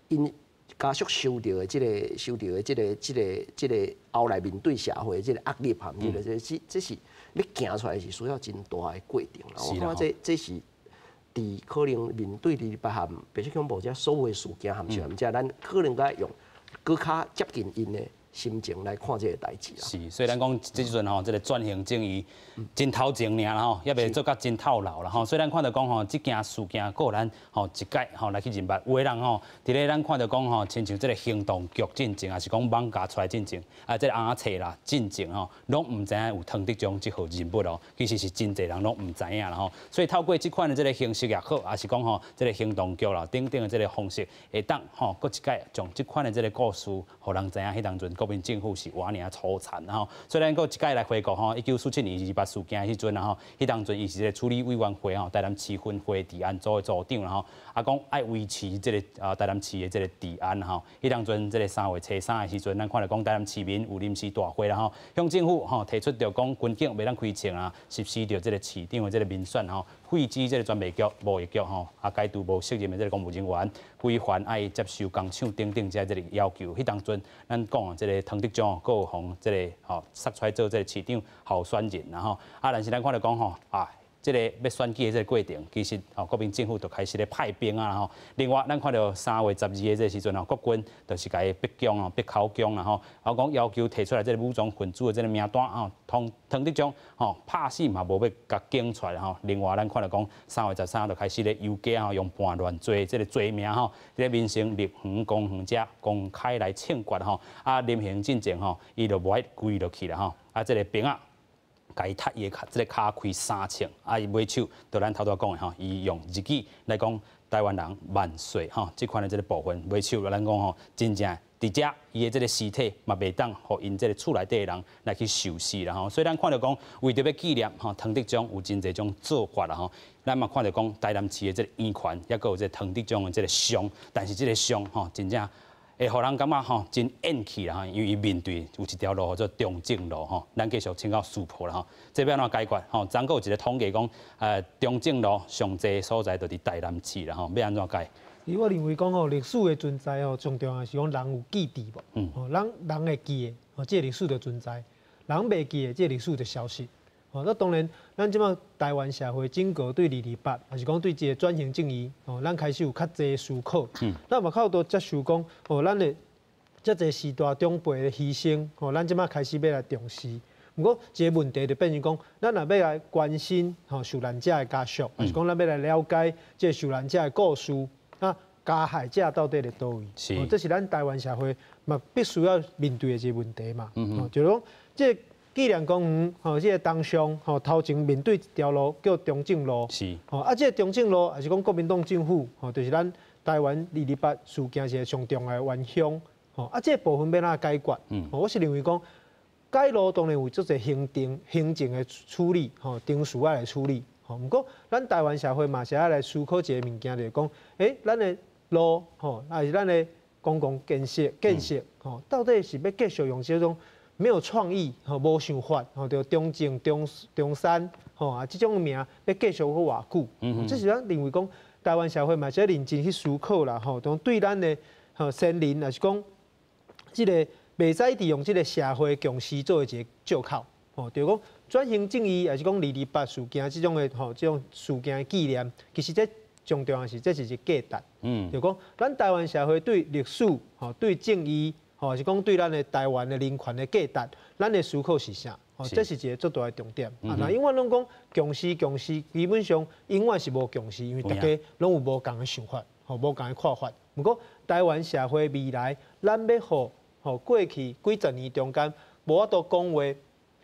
予𪜶家屬受著的這个、受著的這个、這个、這个後來面對社會的這个壓力，這个這是欲行出來是需要真大的過程啦。我感覺這是。佇可能面對二二八和白色恐怖這所有的事件和受難者，咱可能該用閣較接近𪜶的心情來看這个代誌啦。是，所以咱講這時陣吼，這个轉型正義真頭前爾啦吼，猶未做甲真透老啦吼。所以咱看著講吼，這件事件閣予咱吼一擺吼來去認捌。有的人吼，佇咧咱看著講吼，親像這个行動劇進前，抑是講網咖出來進前，啊，這个尪仔冊啦進前吼，攏毋知影有湯德章這號人物哦。其實是真濟人攏毋知影啦吼。所以透過這款的這个形式也好，抑是講吼，這个行動劇啦等等的這个方式，會當吼閣一擺將這款的這个故事，予人知影彼當陣國民政府是偌爾粗殘吼。所以咱閣一擺來回顧吼，1947年二二八事件彼陣啊吼，彼當陣伊是這个處理委員會吼，台南市分會治安組的組長啦吼，啊講愛維持這个啊台南市的這个治安吼。彼當陣這个3月初3的時陣，咱看著講台南市民有臨時大會啦吼，鄉政府吼提出著講軍警袂當開槍啊，實施著這个市長的這个民選吼，廢止這个專賣局、貿易局吼，啊解除無適任的這个公務人員，規範愛接受工廠等等這這个要求。彼當陣咱講這个湯德章閣有予這个吼殺出來做這个市長候選人啦吼，啊但是咱看著講吼啊。這个欲选举的這个过程，其实吼国民政府就开始咧派兵啊吼。另外，咱看著3月12的這个时阵吼，国军就是共伊逼供哦，逼口供啦吼，啊讲要求提出来這个武装分子的這个名单吼，汤德宗吼拍死嘛无欲共供出来吼。另外，咱看著讲3月13就开始咧游街吼，用叛乱罪這个罪名吼，佇咧民生绿园公园遮公开来枪决吼。啊，临行进前吼，伊就无爱跪落去啦吼。啊，這个兵仔共伊踢伊的跤，這个跤开3寸，啊，伊尾手，就咱头拄仔讲的吼，伊用日语来讲台湾人万岁吼，這款的這个部分，尾手咱讲吼，真正佇遮伊的這个尸体嘛袂当予𪜶這个厝内底的人来去受死啦吼，所以咱看著讲，为著欲纪念吼汤德宗有真济种做法啦吼，咱嘛看著讲台南市的這个圆环，抑阁有這个汤德宗的這个像，但是這个像吼真正会予人感觉吼真厌气啦吼，因为伊面对有一条路叫做中正路吼，咱继续请教师傅啦吼，这欲按怎解决吼？昨阁有一个统计讲，中正路上济所在就佇台南市啦吼，欲按怎解？我认为讲吼，历史的存在吼，上重要是讲人有记忆无？吼，人人会记的，吼，这个历史就存在；人袂记的，这个历史就消失。吼，那当然，咱这摆台湾社会整个对228，抑是讲对这个转型正义，吼，咱开始有较济思考。咱嘛较多接受讲，吼，咱的遮济时代长辈的牺牲，吼，咱这摆开始欲来重视。毋过，一个问题就变成讲，咱若欲来关心吼受难者的家属，抑是讲咱欲来了解这个受难者的故事，啊，加害者到底伫佗位？这是咱台湾社会嘛必须要面对的一个问题嘛。就是讲这个纪念公园，吼，这个东上，吼，头前面对一条路叫中正路。吼，啊，这个中正路也是讲国民党政府，吼，就是咱台湾228事件一个上重要的冤凶。吼，啊，这个部分欲按怎解决？我是认为讲，改路当然有足济行政的处理，吼，程序爱来处理。吼，毋过咱台湾社会嘛是爱来思考一个物件，就是讲，咱的路，吼，抑是咱的公共建设，吼，到底是欲继续用这种没有创意、吼，无想法，吼，就中正、中山，吼啊，这种名欲继续阁偌久？这是咱认为讲台湾社会嘛是爱认真去思考啦，吼，讲对咱的吼先人，抑是讲这个袂使利用这个社会共识作为一个借口，吼，就是讲转型正义，抑是讲二二八事件这种的吼，这种事件的纪念，其实这上重要是这是一个价值，就讲咱台湾社会对历史、吼对正义，吼是讲对咱的台湾的人权的价值，咱的思考是啥？吼，这是一个足大的重点。啊，若永远拢讲共识，共识基本上永远是无共识，因为大家拢有无仝的想法，吼，无仝的看法。毋过台湾社会未来，咱欲予吼过去几十年中间无法度讲话，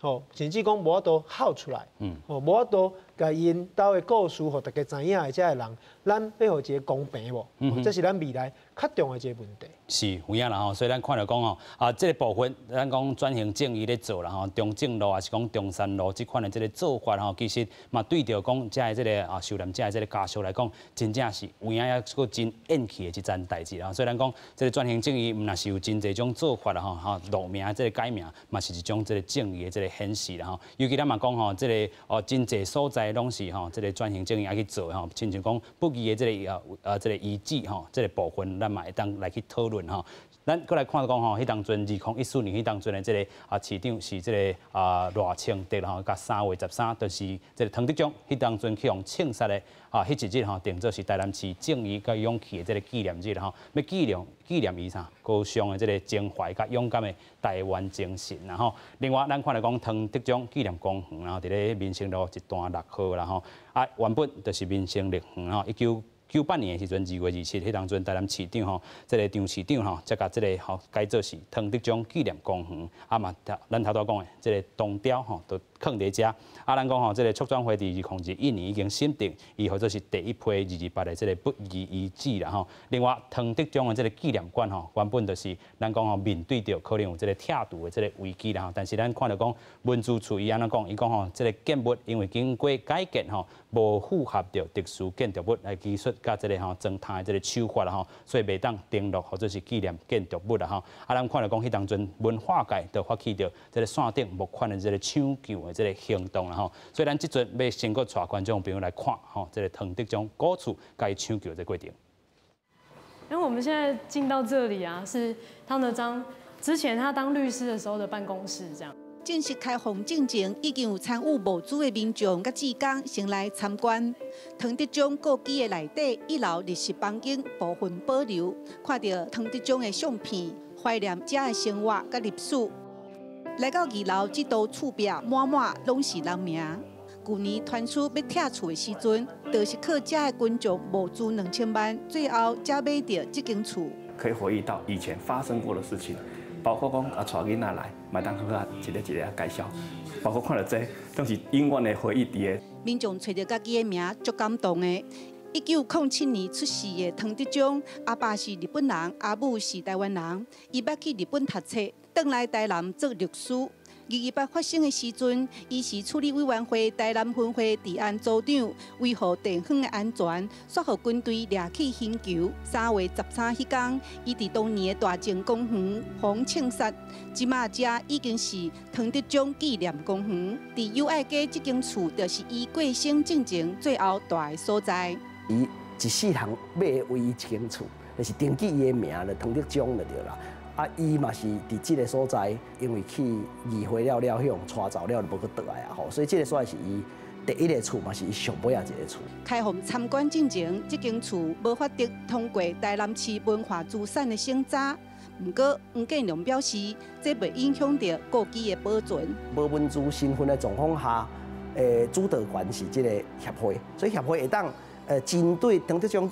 吼，甚至讲无法度哭出来，吼，无法度共𪜶兜的故事，予大家知影的遮的人，咱欲予一个公平无？这是咱未来较重要的一个问题。是有影啦吼，所以咱看著讲吼，啊，这个部分咱讲转型正义咧做啦吼，中正路抑是讲中山路这款的这个做法吼，其实嘛对著讲遮的这个啊受难者的这个家属来讲，真正是有影抑阁真厌气的一件代志啦。所以咱讲这个转型正义，毋若是有真济种做法啦吼，吼路名这个改名嘛是一种这个正义的这个显示啦吼。尤其咱嘛讲吼，这个哦真济所在拢是吼这个转型正义爱去做吼，亲像讲不义的这个这个遗址吼，这个部分咱嘛会当来去讨论吼。咱阁来看讲吼，彼当阵2014年彼当阵的这个啊市长是这个啊赖清德吼，佮3月13就是这个汤德宗彼当阵去予枪杀的啊，彼一日吼定做是台南市正义佮勇气的这个纪念日吼，欲纪念伊啥高尚的这个情怀佮勇敢的台湾精神啦吼。另外，咱看著讲汤德宗纪念公园，然后佇咧民生路一段6号啦吼，啊原本就是民生绿园吼，1998年的时阵，2月27，彼当阵台南市长吼，这个张市长吼，才共这个吼改做是汤德宗纪念公园。啊嘛，咱头拄讲的这个铜雕吼，就囥佇遮。啊，咱讲吼，这个促转会伫2021年已经审定，伊号做是第一批二二八的这个不义遗址啦吼。另外，汤德宗的这个纪念馆吼，原本就是咱讲吼面对著可能有这个拆除的这个危机啦吼。但是咱看著讲文资处伊按怎讲，伊讲吼，这个建物因为经过改建吼，无符合著特殊建筑物的技术佮这个吼装坍的这个手法啦吼，所以袂当登录号做是纪念建筑物啦吼。啊，咱看著讲彼当阵文化界就发起著这个线顶募款的这个抢救的这个行动啦吼。所以咱这阵欲先阁带观众朋友来看吼，这个汤德宗古厝共伊抢救这个过程。因为我们现在进到这里啊，是汤德章之前他当律师的时候的办公室，这样。正式開放進前，已經有參與募資的民眾佮志工先來參觀。湯德章故居的內底一樓日式房間部分保留，看著湯德章的相片，懷念遮的生活佮歷史。來到二樓這道厝壁滿滿攏是人名。舊年傳出欲拆厝的時陣，就是靠遮的群眾募資2000萬，最後才買著這間厝。可以回憶到以前發生過的事情。包括講啊，帶囡仔來，嘛當好啊，一個一個啊介紹。包括看著這，攏是永遠的回憶佇个。民眾揣著家己的名，足感動的。1907年出世的湯德章，阿爸是日本人，阿母是台灣人。伊捌去日本讀冊，轉來台南做律師。228發生的時陣，伊是處理委員會台南分會治安組長，維護地方的安全，煞予軍隊掠去刑求。3月13彼工，伊佇當年的大正公園予槍殺。這馬遮已經是湯德章紀念公園。佇友愛街這間厝，就是伊過身進前最後蹛的所在。伊一世人買的唯一一間厝，就是登記伊的名就湯德章就對啦。啊，伊嘛是佇這个所在，因為去議會了了，彼予帶走了，就無閣轉來啊吼，所以這个所在是伊第一个厝，嘛是伊上尾仔一个厝。開放參觀進前，這間厝無法得通過台南市文化資產的審查。毋過，黃建良表示，這袂影響著故居的保存。無文資身份的狀況下，主導權是這个協會，所以協會會當針對湯德章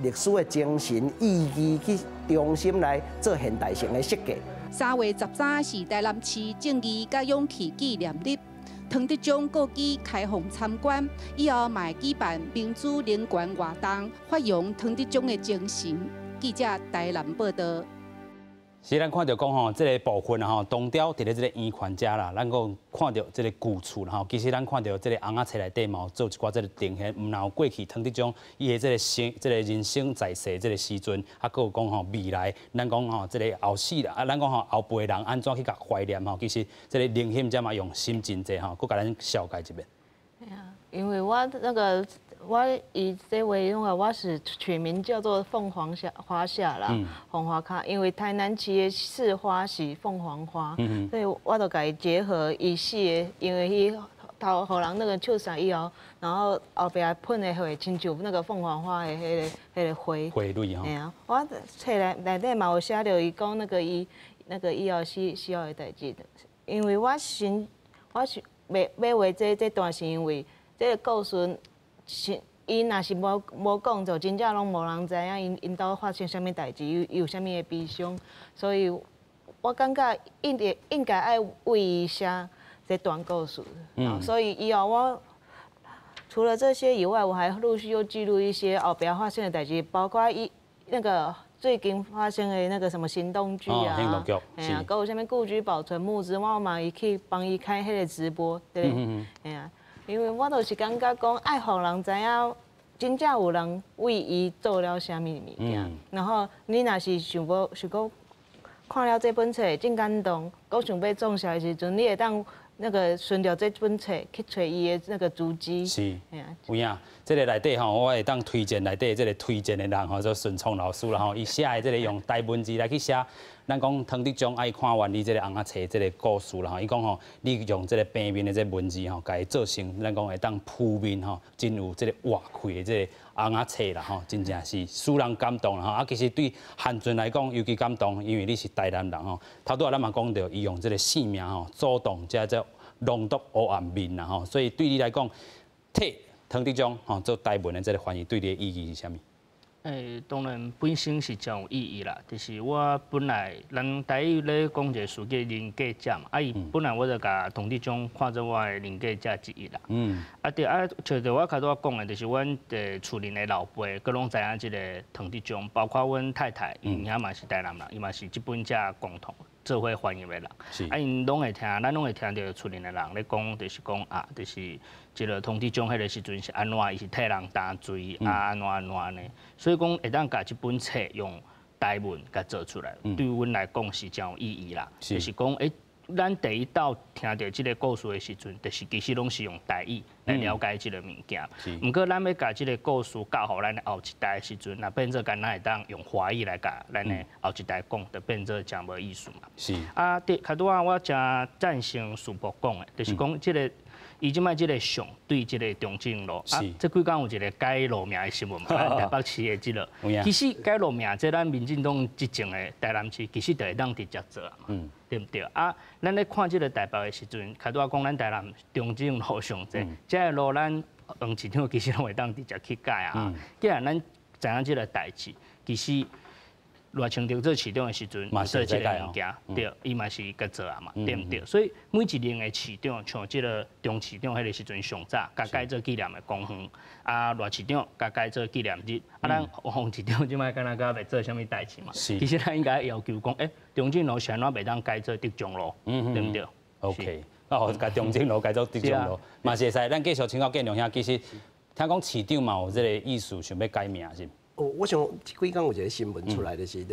歷史的精神意義去重新來做現代性的設計。3月13是台南市正義佮勇氣紀念日，湯德章故居開放參觀，以後嘛會舉辦民主人權活動，發揚湯德章的精神。記者台南報導。是咱看著講吼，這个部分吼，東雕佇咧這个圓環遮啦，咱講看著這个舊厝啦吼，其實咱看著這个尪仔冊內底嘛有做一寡這个呈現，毋但有過去湯德章伊的這个生、這个人生在世這个時陣，啊，閣有講吼未來，咱講吼這个後世啦，啊，咱講吼後輩人按怎去共懷念吼，其實這个靈顯遮嘛用心真濟吼，閣共咱紹介一遍。對啊，因為我那個。我伊這位那個我是取名叫做鳳凰下花下啦，鳳花跤，因為台南市的市花是鳳凰花，所以我就共伊結合伊四个，因為伊頭予人那個槍殺以後，然後後壁噴的火親像那個鳳凰花的彼个花。花蕊吼。嘿啊，我冊內內底嘛有寫著伊講那個伊那個以後死死後的代誌，因為我先我是欲欲畫這這段是因為這个故事。是，伊若是無無講，就真正攏無人知影𪜶𪜶兜發生啥物代誌，有有啥物的悲傷，所以我感覺應該應該愛為伊寫這段故事。所以以後我除了這些以外，我還陸續又記錄一些後壁發生的代誌，包括伊那個最近發生的那個什麼行動劇啊，行動劇，嘿啊，閣有啥物故居保存募資，我嘛會去幫伊開彼个直播，對，嘿啊。因為我就是感覺講，愛予人知影，真正有人為伊做了啥物物件。然後你若是想欲想講，看了這本冊真感動，閣想欲創啥的時陣，你會當那個順著這本冊去揣伊的那個足跡。是，有影，這个內底吼，我會當推薦內底這个推薦的人吼，做順聰老師啦吼，伊寫的這个用台文字來去寫。咱講湯德章愛看完你這个尪仔冊這个故事啦吼，伊講吼，你用這个平面的這个文字吼，共伊做成，咱講會當鋪面吼，真有這个活氣的這个尪仔冊啦吼，真正是使人感動啦吼。啊，其實對韓俊來講尤其感動，因為你是台南人吼。頭拄仔咱嘛講著，伊用這个姓名吼，阻擋這這濃毒烏暗面啦吼，所以對你來講，替湯德章吼做台文的這个翻譯，對你的意義是啥物？當然本身是真有意義啦。就是我本來咱台語咧講一个詞叫人格者嘛，啊伊本來我就共湯德章看做我的人格者之一啦。啊對啊，像著我較拄仔講的，就是阮厝裡的老輩，閣攏知影這个湯德章，包括阮太太，𪜶遐嘛是台南人，伊嘛是這本冊共同做伙翻譯的人。啊，𪜶攏會聽，咱攏會聽著厝裡的人咧講，就是講啊，就是這个湯德章彼个時陣是按怎，伊是替人擔罪啊，按怎按怎按呢。所以講會當共這本冊用台文共做出來，對阮來講是真有意義啦。就是講，欸，咱第一道聽著這个故事的時陣，就是其實攏是用台語來了解這个物件。毋過咱欲共這个故事教予咱的後一代的時陣，若變做敢若會當用華語來共咱的後一代講，就變做誠無意思嘛。啊，對，較拄仔我誠贊成樹博講的，就是講這个伊這擺這个相對這个中正路，啊，這幾工有一个改路名的新聞嘛，咱台北市的這个，其實改路名，這咱民進黨執政的台南市，其實就會當直接做啊嘛，對毋對？啊，咱咧看這个台北的時陣，較拄仔講咱台南中正路上濟，這个路咱黃市長其實攏會當直接去改啊。既然咱知影這个代誌，其實賴清德做市長的時陣，做這个物件，對，伊嘛是共做啊嘛，對毋對？所以每一任的市長，像這个張市長彼个時陣上早，共改做紀念的公園，啊，賴市長共改做紀念日，啊，咱黃市長這擺敢若閣袂做啥物代誌嘛？其實咱應該要求講，欸，中正路是按怎袂當改做德中路，對毋對？OK，啊，共中正路改做德中路，嘛是會使。咱繼續請教建良兄，其實聽講市長嘛有這个意思，想欲改名是？哦，我想這幾工有一个新聞出來，就是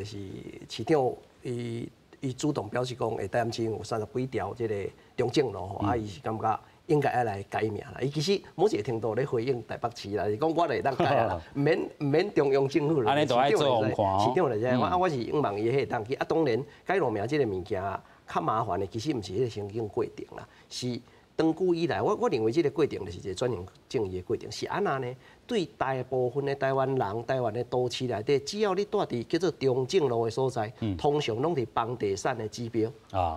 市長伊伊主動表示講，台南市有三十幾條這个中正路吼，啊，伊是感覺應該愛來改名啦。伊其實某一个程度咧回應台北市啦，是講我會當改啦，毋免中央政府啦。按呢就愛做看。市長來這，我是向望伊彼個當去。啊，當然改路名這个物件較麻煩的，其實毋是彼个申請過程啦，是長久以來，我認為這个過程就是一个轉型正義的過程，是按怎呢？對大部分的台灣人、台灣的都市內底，只要你蹛佇叫做中正路的所在，通常攏佇房地產的指標，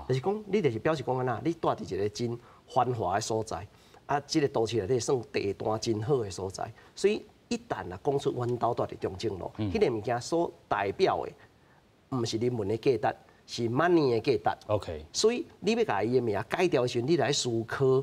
就是講你就是表示講按怎，你蹛佇一个真繁華的所在，啊，這个都市內底算地段真好的所在，所以一旦若講出阮兜蹛佇中正路，彼个物件所代表的，毋是人文的價值，是 money 的價值。 所以你欲共伊的名改掉的時陣，你來思考。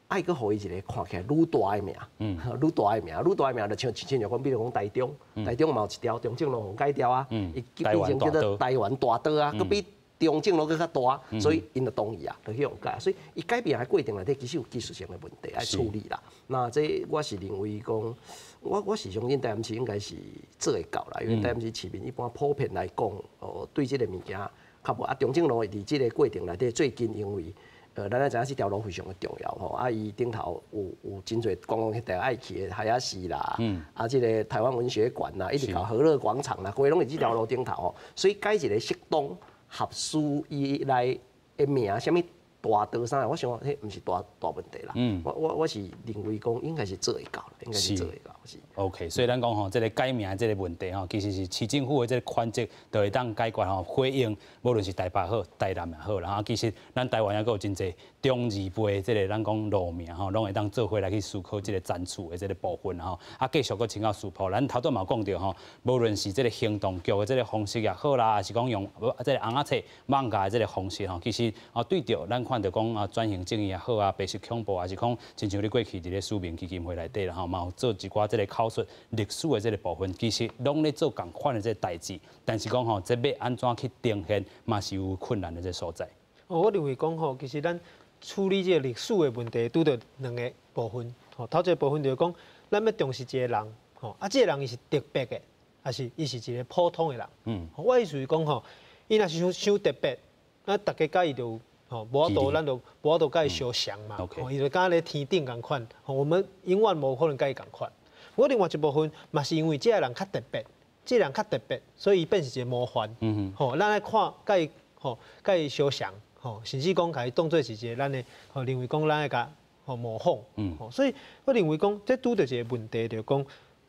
愛閣予伊一个看起來愈大的名，愈大的名，愈大的名就像親像講，比如講台中，台中嘛有一條中正路予改掉啊，伊變成叫做台灣大道啊，閣比中正路閣較大，所以𪜶就同意啊，就去予改。所以伊改變的過程內底，其實有技術性的問題愛處理啦。那這我是認為講，我是相信台南市應該是做會到啦，因為台南市市民一般普遍來講，哦，對這个物件較無啊。中正路佇這个過程內底，最近因為咱也知影這條路非常的重要吼，啊，伊頂頭有真濟觀光客愛去的海牙寺啦，啊，這个台灣文學館啦，一直到和樂廣場啦，規攏佇這條路頂頭吼，所以改一个適當合適伊來的名，啥物大道啥，我想彼毋是大大問題啦。我是認為講應該是做會到啦，應該是做會到是。 OK，所以咱講吼，這个改名這个問題吼，其實是市政府的這个權責就會當解決吼，回應無論是台北好、台南也好啦。其實咱台灣猶閣有真濟中字輩這个咱講路名吼，攏會當做伙來去思考這个展出的這个部分吼。啊，繼續閣請教師傅，咱頭拄嘛有講著吼，無論是這个行動劇的這个方式也好啦，抑是講用這个尪仔冊漫畫的這个方式吼，其實啊對著咱看著講啊轉型正義也好啊，白色恐怖，抑是講親像你過去佇咧思明基金會內底啦吼，嘛有做一寡這个口述歷史的這个部分，其實攏咧做仝款的這个代誌，但是講吼，這欲按怎去呈現，嘛是有困難的這个所在。哦，我認為講吼，其實咱處理這个歷史的問題，拄著兩个部分。吼，頭一个部分就是講，咱欲重視一个人，吼，啊，這个人伊是特別的，抑是伊是一个普通的人。我意思是講吼，伊若是傷傷特別，那大家佮伊就吼無法度，咱就無法度佮伊相像嘛。吼，伊就敢若咧天頂仝款，吼，我們永遠無可能佮伊仝款。我另外一部分嘛是因為這个人較特別，這个人較特別，所以伊變成一個模範。吼，咱愛看佮伊吼，佮伊相像，吼，甚至講共伊當做是一個咱的吼，認為講咱愛共吼模仿。吼，所以我認為講這拄著一个問題，就是講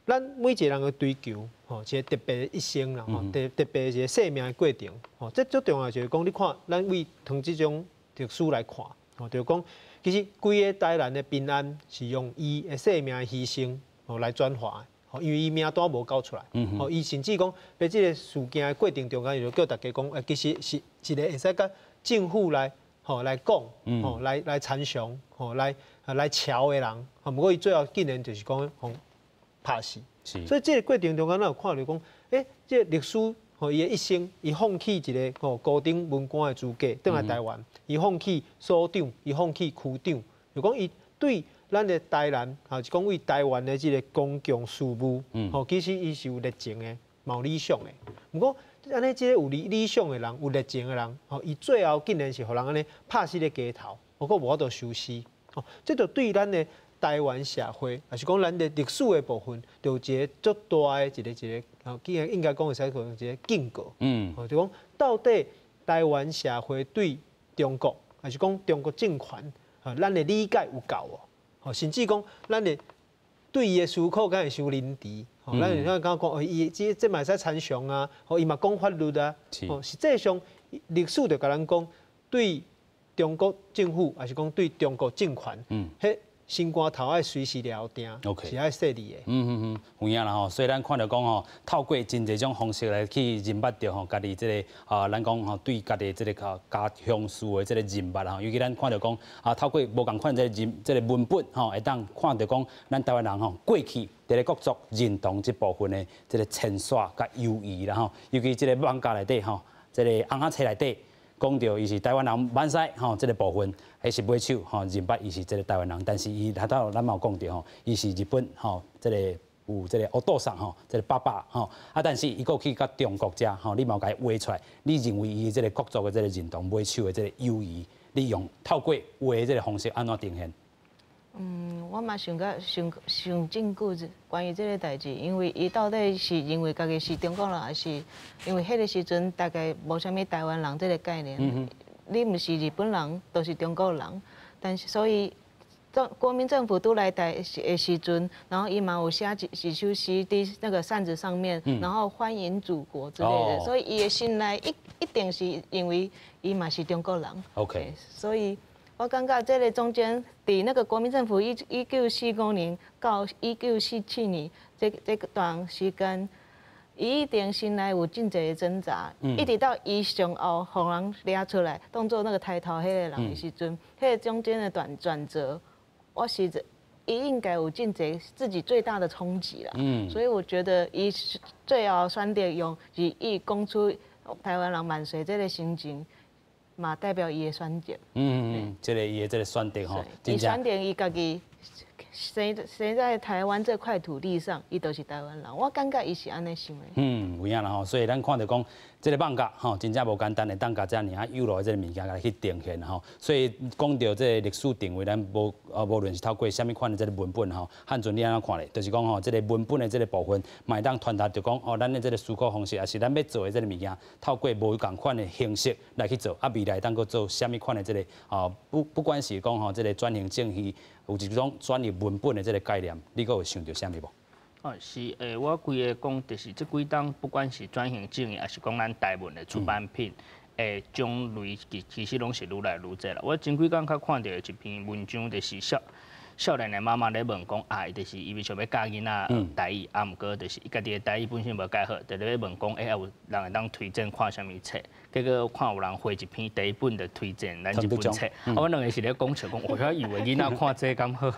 咱每一個人的追求，吼，一個特別的一生啦，吼，特別一個生命的過程，吼，這最重要就是講，你看咱為唐這種歷史來看，吼，就是講其實規个台南的平安是用伊的生命的犧牲。吼來轉化的，吼，因為伊名單無交出來，吼，伊甚至講佇這个事件的過程中間，伊就叫大家講，其實是一个會使佮政府來，吼來講，吼來參詳，吼來喬的人，吼，毋過伊最後竟然就是講，予拍死。所以這个過程中間，咱有看著講，這個歷史，吼，伊的一生，伊放棄一个吼高等文官的資格，轉來台灣，伊放棄所長，伊放棄區長，就講伊對咱的台南，吼是講為台灣的這个公共事務，吼，其實伊是有熱情的，嘛有理想的。毋過，按呢，這个有理想的人，有熱情的人，吼，伊最後竟然是予人按呢拍死咧街頭，閣無法度收屍。吼，這就對咱的台灣社會，抑是講咱的歷史的部分，就有一个足大的一个，吼，應該講會使講一个警告。吼，就講到底台灣社會對中國，抑是講中國政權，吼，咱的理解有夠無？吼，甚至講咱的對伊的思考敢會傷仁慈？吼，咱會當講講，哦，伊這嘛會使參詳啊，吼，伊嘛講法律啊，吼，實際上歷史就共咱講，對中國政府，抑是講對中國政權，彼心肝頭愛隨時料定，是愛細膩的。有影啦吼，所以咱看著講吼，透過真濟種方式來去認捌著吼，家己這个啊，咱講吼對家己這个家鄉事的這个認捌吼，尤其咱看著講啊，透過無仝款這个認這个文本吼，會當看著講咱台灣人吼過去佇咧國族認同這部分的這个遷徙佮猶豫啦吼，尤其這个艋舺內底吼，這个尪仔冊內底。講著伊是台灣人萬歲吼，這个部分，彼是尾手吼，認捌伊是這个台灣人，但是伊頭拄咱嘛有講著吼，伊是日本吼，這个有這个お父さん吼，這个爸爸吼，啊，但是伊閣去佮中國遮吼，你嘛有共伊畫出來，你認為伊這个國族的這个認同尾手的這个猶豫，你用透過畫這个方式按怎呈現？我嘛想甲想想真久關於這个代誌，因為伊到底是認為家己是中國人，還是因為彼个時陣大概無啥物台灣人這个概念，你毋是日本人，就是中國人。但是所以，國民政府拄來台的時陣，然後伊嘛有寫一首詩佇那個扇子上面，然後歡迎祖國之類的，所以伊的心內一定是認為伊嘛是中國人。 所以。我感覺這个中間，佇那個國民政府1945年到1947年這段時間，伊一定心內有真濟的掙扎，一直到伊上後予人掠出來，當做那個刣頭彼个人的時陣，彼个中間的轉折，我是伊應該有真濟自己最大的衝擊啦。所以我覺得伊最後選擇用是伊講出台灣人萬歲這个心情。嘛代表伊的選擇。這个伊的這个選擇吼，伊選擇伊家己生在台灣這塊土地上，伊就是台灣人。我感覺伊是按呢想的。有影啦吼，所以咱看著講，這个艋舺吼，真正無簡單，會當共遮爾仔幼路的這个物件來去呈現吼。所以講著這个歷史定位，咱無啊，無論是透過啥物款的這个文本吼，漢尊你按怎看咧？就是講吼，這个文本的這个部分，嘛會當傳達著講哦，咱的這个思考方式，抑是咱欲做的這个物件，透過無仝款的形式來去做，啊，未來當閣做啥物款的這个啊，不管是講吼，這个轉型正義，有一種轉譯文本的這个概念，你閣有想著啥物無？哦，是，我規个講，就是這幾冬，不管是轉型正義，抑是講咱台文的出版品，種類其實攏是愈來愈濟啦。我前幾工較看著一篇文章，就是少年的媽媽咧問講，啊，伊就是伊欲想欲教囡仔學台語，啊，毋過就是伊家己的台語本身無蓋好，就咧問講，欸，有人會當推薦看啥物冊？結果看有人回一篇第一本就推薦咱這本冊，啊，阮兩个是咧講笑講，我還以為囡仔看這敢好，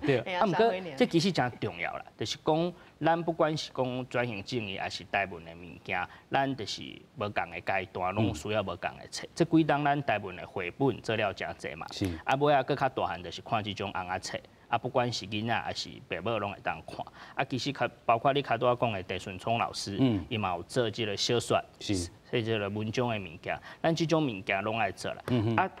對，啊，毋過這其實誠重要啦，就是講咱不管是講轉型正義，抑是台文的物件，咱就是無仝的階段，攏需要無仝的冊。這幾冬咱台文的繪本做了誠濟嘛，啊，尾仔閣較大漢就是看這種尪仔冊。啊，不管是囡仔抑是爸母，攏會當看。啊，其實較包括你較拄仔講的鄭順聰老師，伊嘛有做這個小說，是這个文章的物件。咱這種物件攏愛做啦。啊，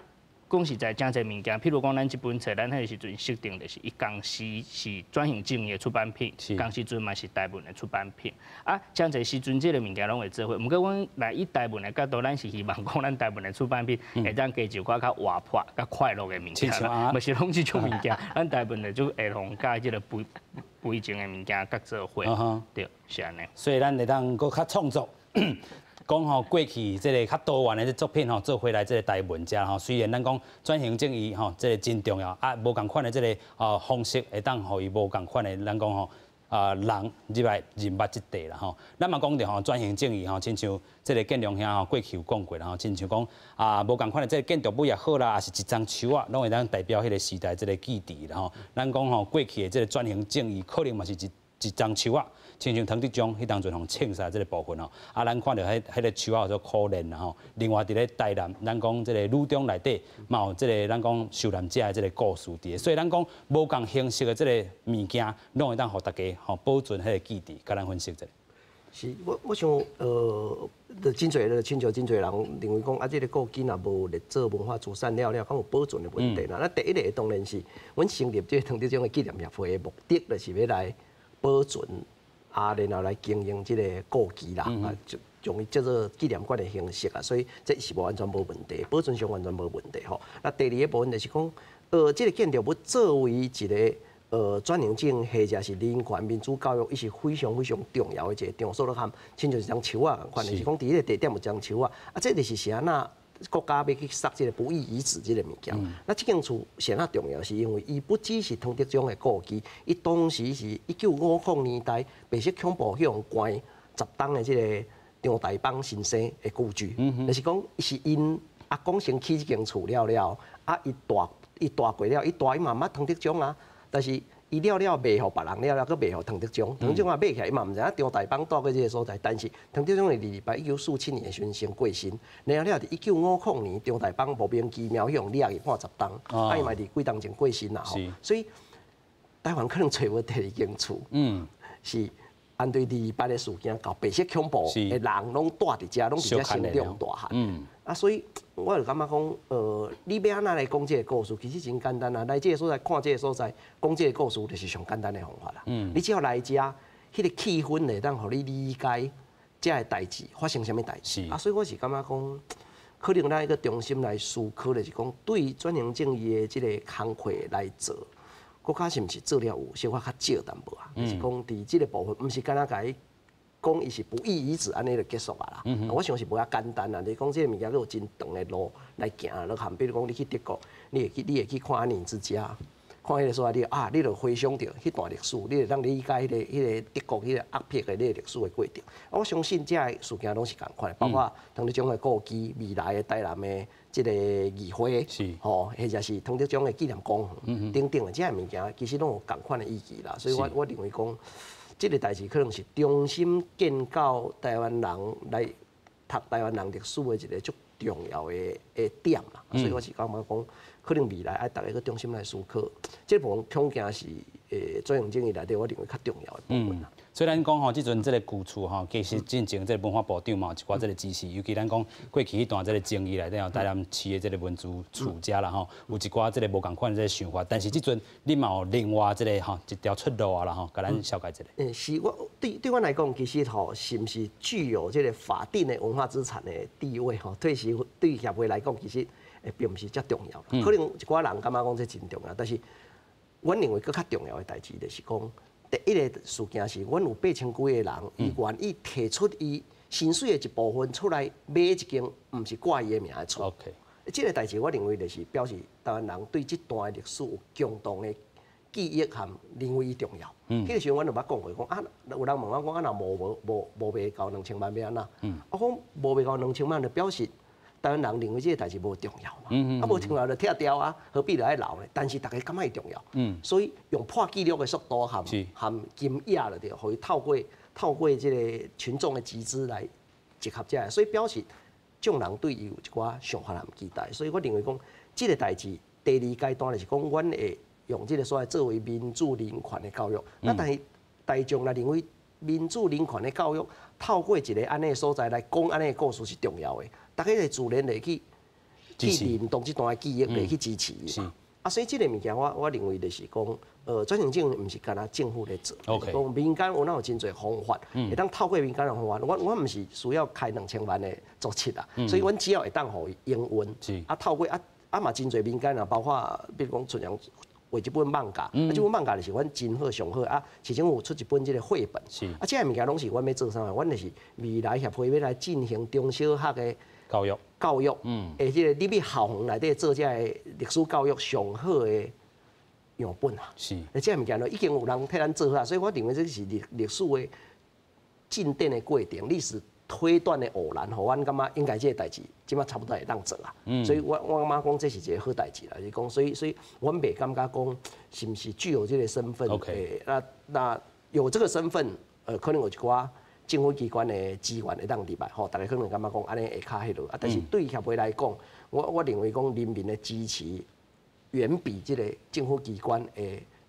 講實在，誠濟物件，譬如講咱這本冊，咱彼个時陣設定就是伊仝時是轉型正義的出版品，仝時陣嘛是台文的出版品。啊，誠濟時陣這个物件攏會做伙。毋過阮來以台文的角度，咱是希望講咱台文的出版品會當加一寡較活潑、較快樂的物件，毋是攏這種物件。咱台文的就會予佮這个悲情的物件佮做伙，對，是按呢。所以咱會當閣較創作。講吼過去這个較多元的這作品吼，做回來這个台文遮吼，雖然咱講轉型正義吼，這个真重要啊，無仝款的這个方式會當予伊無仝款的，咱講吼啊人入來認捌這塊啦吼。咱嘛講著吼轉型正義吼，親像這个建良兄吼過去有講過啦吼，親像講啊無仝款的這个建築物也好啦，抑是一叢樹仔，攏會當代表彼个時代這个記憶啦吼。咱講吼過去的這个轉型正義，可能嘛是一叢樹仔。親像湯德章彼當陣予槍殺這个部分吼，啊，咱看著彼个樹仔做可憐啦吼。另外佇咧台南，咱講這个女中內底嘛有這个咱講受難者的這个故事佇咧，所以咱講無仝形式的這个物件，攏會當予大家吼保存彼个記憶，共咱分析一下。是，我想，就真濟，就親像真濟人認為講，啊，這个故居若無列做文化資產了了，敢有保存的問題啦。那第一个當然是，阮成立這个湯德章的紀念協會的目的，就是欲來保存，啊，然後來經營這个故居啦，啊，就將伊叫做紀念館的形式啊，所以這是無完全無問題，保存上完全無問題吼。那第二个部分就是講，這个建築物作為一个轉型正義或者是人權民主教育，伊是非常非常重要的一个場所，就含親像一張樹仔仝款，就是講佇彼个地點有一張樹仔，啊，這就是按怎國家欲去殺這个不義遺址這个物件。那這間厝是按怎重要？是因為伊不只是湯德章的故居，伊當時是1950年代白色恐怖彼予關10冬的這个張大邦先生的故居，就是講是𪜶阿公先起這間厝了了，啊，伊大過了，伊大伊嘛毋捌湯德章啊。但是伊了了賣予別人了了，閣賣予湯德章，湯德章也買起來，伊嘛毋知影張大邦蹛過這个所在。但是湯德章佇二二八1947年的時陣先過身，然後了佇1950年張大邦莫名其妙彼予掠去判10冬，啊伊嘛佇幾冬前過身啦吼。所以台灣可能揣無第二間厝，是按對二二八的事件，共白色恐怖的人攏蹛佇遮，攏佇遮成長大漢。啊，所以我就感覺講，你欲按怎來講這个故事，其實真簡單啊。來這个所在看這个所在，講這个故事就是上簡單的方法啦。你只要來遮，彼个氣氛會當予你理解這个代誌發生啥物代誌。啊，所以我是感覺講，可能咱一個重新來思考，就是講對轉型正義的這个工課來做，國家是毋是做了有小可較少淡薄啊？就是講佇這个部分，毋是干焦共伊講伊是不義遺址按呢就結束啊啦。我想是無遐簡單啦。你講這个物件，閣有真長的路來行。就含比如講，你去德國，你會去看安妮之家，看彼个所在，你啊，你就回想著彼段歷史，你會當理解彼个德國彼个壓迫的彼个歷史的過程。我相信這个事件攏是仝款的，包括湯德章的故居、未來的台南的這个議會，吼，或者是湯德章的紀念公園等等的這个物件，其實攏有仝款的意義啦。所以我認為講，這个代誌可能是重新建構台灣人來讀台灣人歷史的一个足重要的點啦。所以我是感覺講，可能未來愛逐家閣重新來思考，這部分恐驚是轉型正義內底，我認為較重要的部分啦。雖然講吼，這陣這个舊厝吼，其實進前這个文化部長嘛有一寡這个指示，尤其咱講過去彼段這个爭議內底吼，台南市的這个文資厝遮啦吼，有一寡這个無仝款的這个想法，但是這陣你嘛有另外這个吼一條出路啊啦吼，共咱紹介一下。是我對阮來講，其實吼是毋是具有這个法定的文化資產的地位吼，對是對協會來講，其實並毋是遮重要。可能一寡人感覺講這真重要，但是阮認為閣較重要的代誌就是講，第一个事件是，阮有8000幾個人，伊願意提出伊薪水的一部分出來買一間毋是掛伊的名的厝。這个代誌我認為就是表示台灣人對這段歷史有共同的記憶和認為伊重要。彼个時陣，阮就捌講過，講啊，有人問我講啊，若無賣夠2000萬欲按怎？我講無賣夠兩千萬，就表示台灣人認為這个代誌無重要嘛。啊，無重要就拆掉啊，何必來留呢？但是逐家感覺伊重要，所以用破紀錄的速度含含金額就對，予伊透過這个群眾的集資來集合這个，所以表示眾人對伊有一寡想法和期待。所以我認為講，這个代誌第二階段就是講，阮會用這个所謂作為民主人權的教育。那但是大眾若認為民主人權的教育透過一个按呢的所在來講按呢的故事是重要的，逐家會自然會去認同這段的記憶，會去支持伊嘛。啊，所以這个物件我認為就是講，轉型正義毋是干焦政府咧做，講民間有哪有真濟方法，會當透過民間的方法。阮毋是需要開2000萬的做設啊，所以阮只要會當予伊營運，啊透過啊啊嘛真濟民間啊，包括比如講春陽畫這本漫畫，啊這本漫畫就是阮真好上好啊，市政府出一本這个繪本，啊這个物件攏是阮欲做啥？阮就是未來協會欲來進行中小學的教育，教育，而這个入去校園內底做這个歷史教育上好的樣本啊。這个物件都已經有人替咱做好，所以我認為這是歷史的進展的過程，歷史推斷的偶然，予阮感覺應該這个代誌，這馬差不多會當做啊。所以我感覺講這是一个好代誌啦，就是講，所以阮袂感覺講是毋是具有這个身份。那有這个身份，可能有一寡政府機關的資源會當入來，吼，逐家可能感覺講按呢會較彼落啊。但是對協會來講，我認為講人民的支持遠比這个政府機關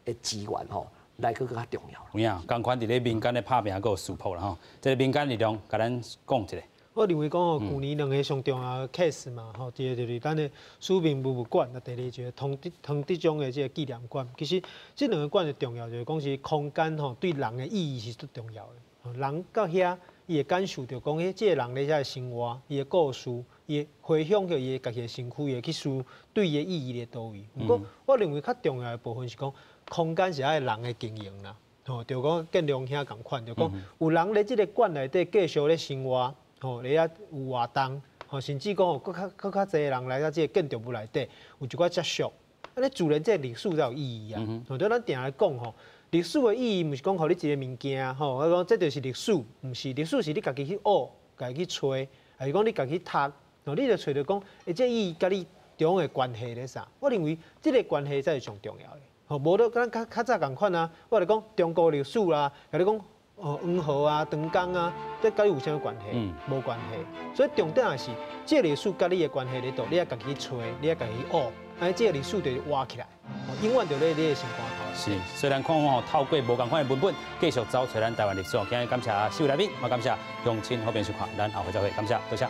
的資源吼來閣閣較重要。有影，仝款佇咧民間咧拍拼，閣有事鋪啦吼。這個民間力量，共咱講一下。我認為講吼，舊年兩个上重要的 case 嘛，吼，一個就是咱的市民文物館，啊，第二就是湯德章的這个紀念館。其實這兩个館的重要，就是講是空間吼，對人的意義是最重要的。人到遐，伊會感受著講，彼這个人咧遮的生活，伊的故事，伊會回想著伊的家己的身軀，伊會去思對伊的意義佇佗位。毋過，我認為較重要的部分是講，空間是愛人的經營啦。吼，就講建良兄仝款，就講有人咧這个館內底繼續咧生活。吼，咧遐有活動，吼，甚至講吼，閣較濟人來到這个建築物內底，有一寡接觸，按呢自然這个歷史才有意義啊。吼，對咱定來講吼，歷史的意義毋是講予你一個物件，吼，我講這就是歷史，毋是歷史是你家己去學，家己去揣，抑是講你家己去讀，吼，你就揣著講，欸，這意義佮你中的關係咧啥？我認為這个關係才是上重要的。吼，無就佮咱較早仝款啊，我來講中國歷史啦，共你講。哦，黃河啊，長江啊，這佮你有啥物關係？無關係。所以重點也是，這個歷史佮你的關係佇佗，你愛家己去揣，你愛家己去學，按呢這個歷史就會活起來，永遠就咧你的心肝頭。是，雖然看吼透過無仝款的文本，繼續走揣咱台灣歷史。今日感謝四位來賓，嘛感謝鄉親好朋友收看，咱後回再會，感謝，多謝。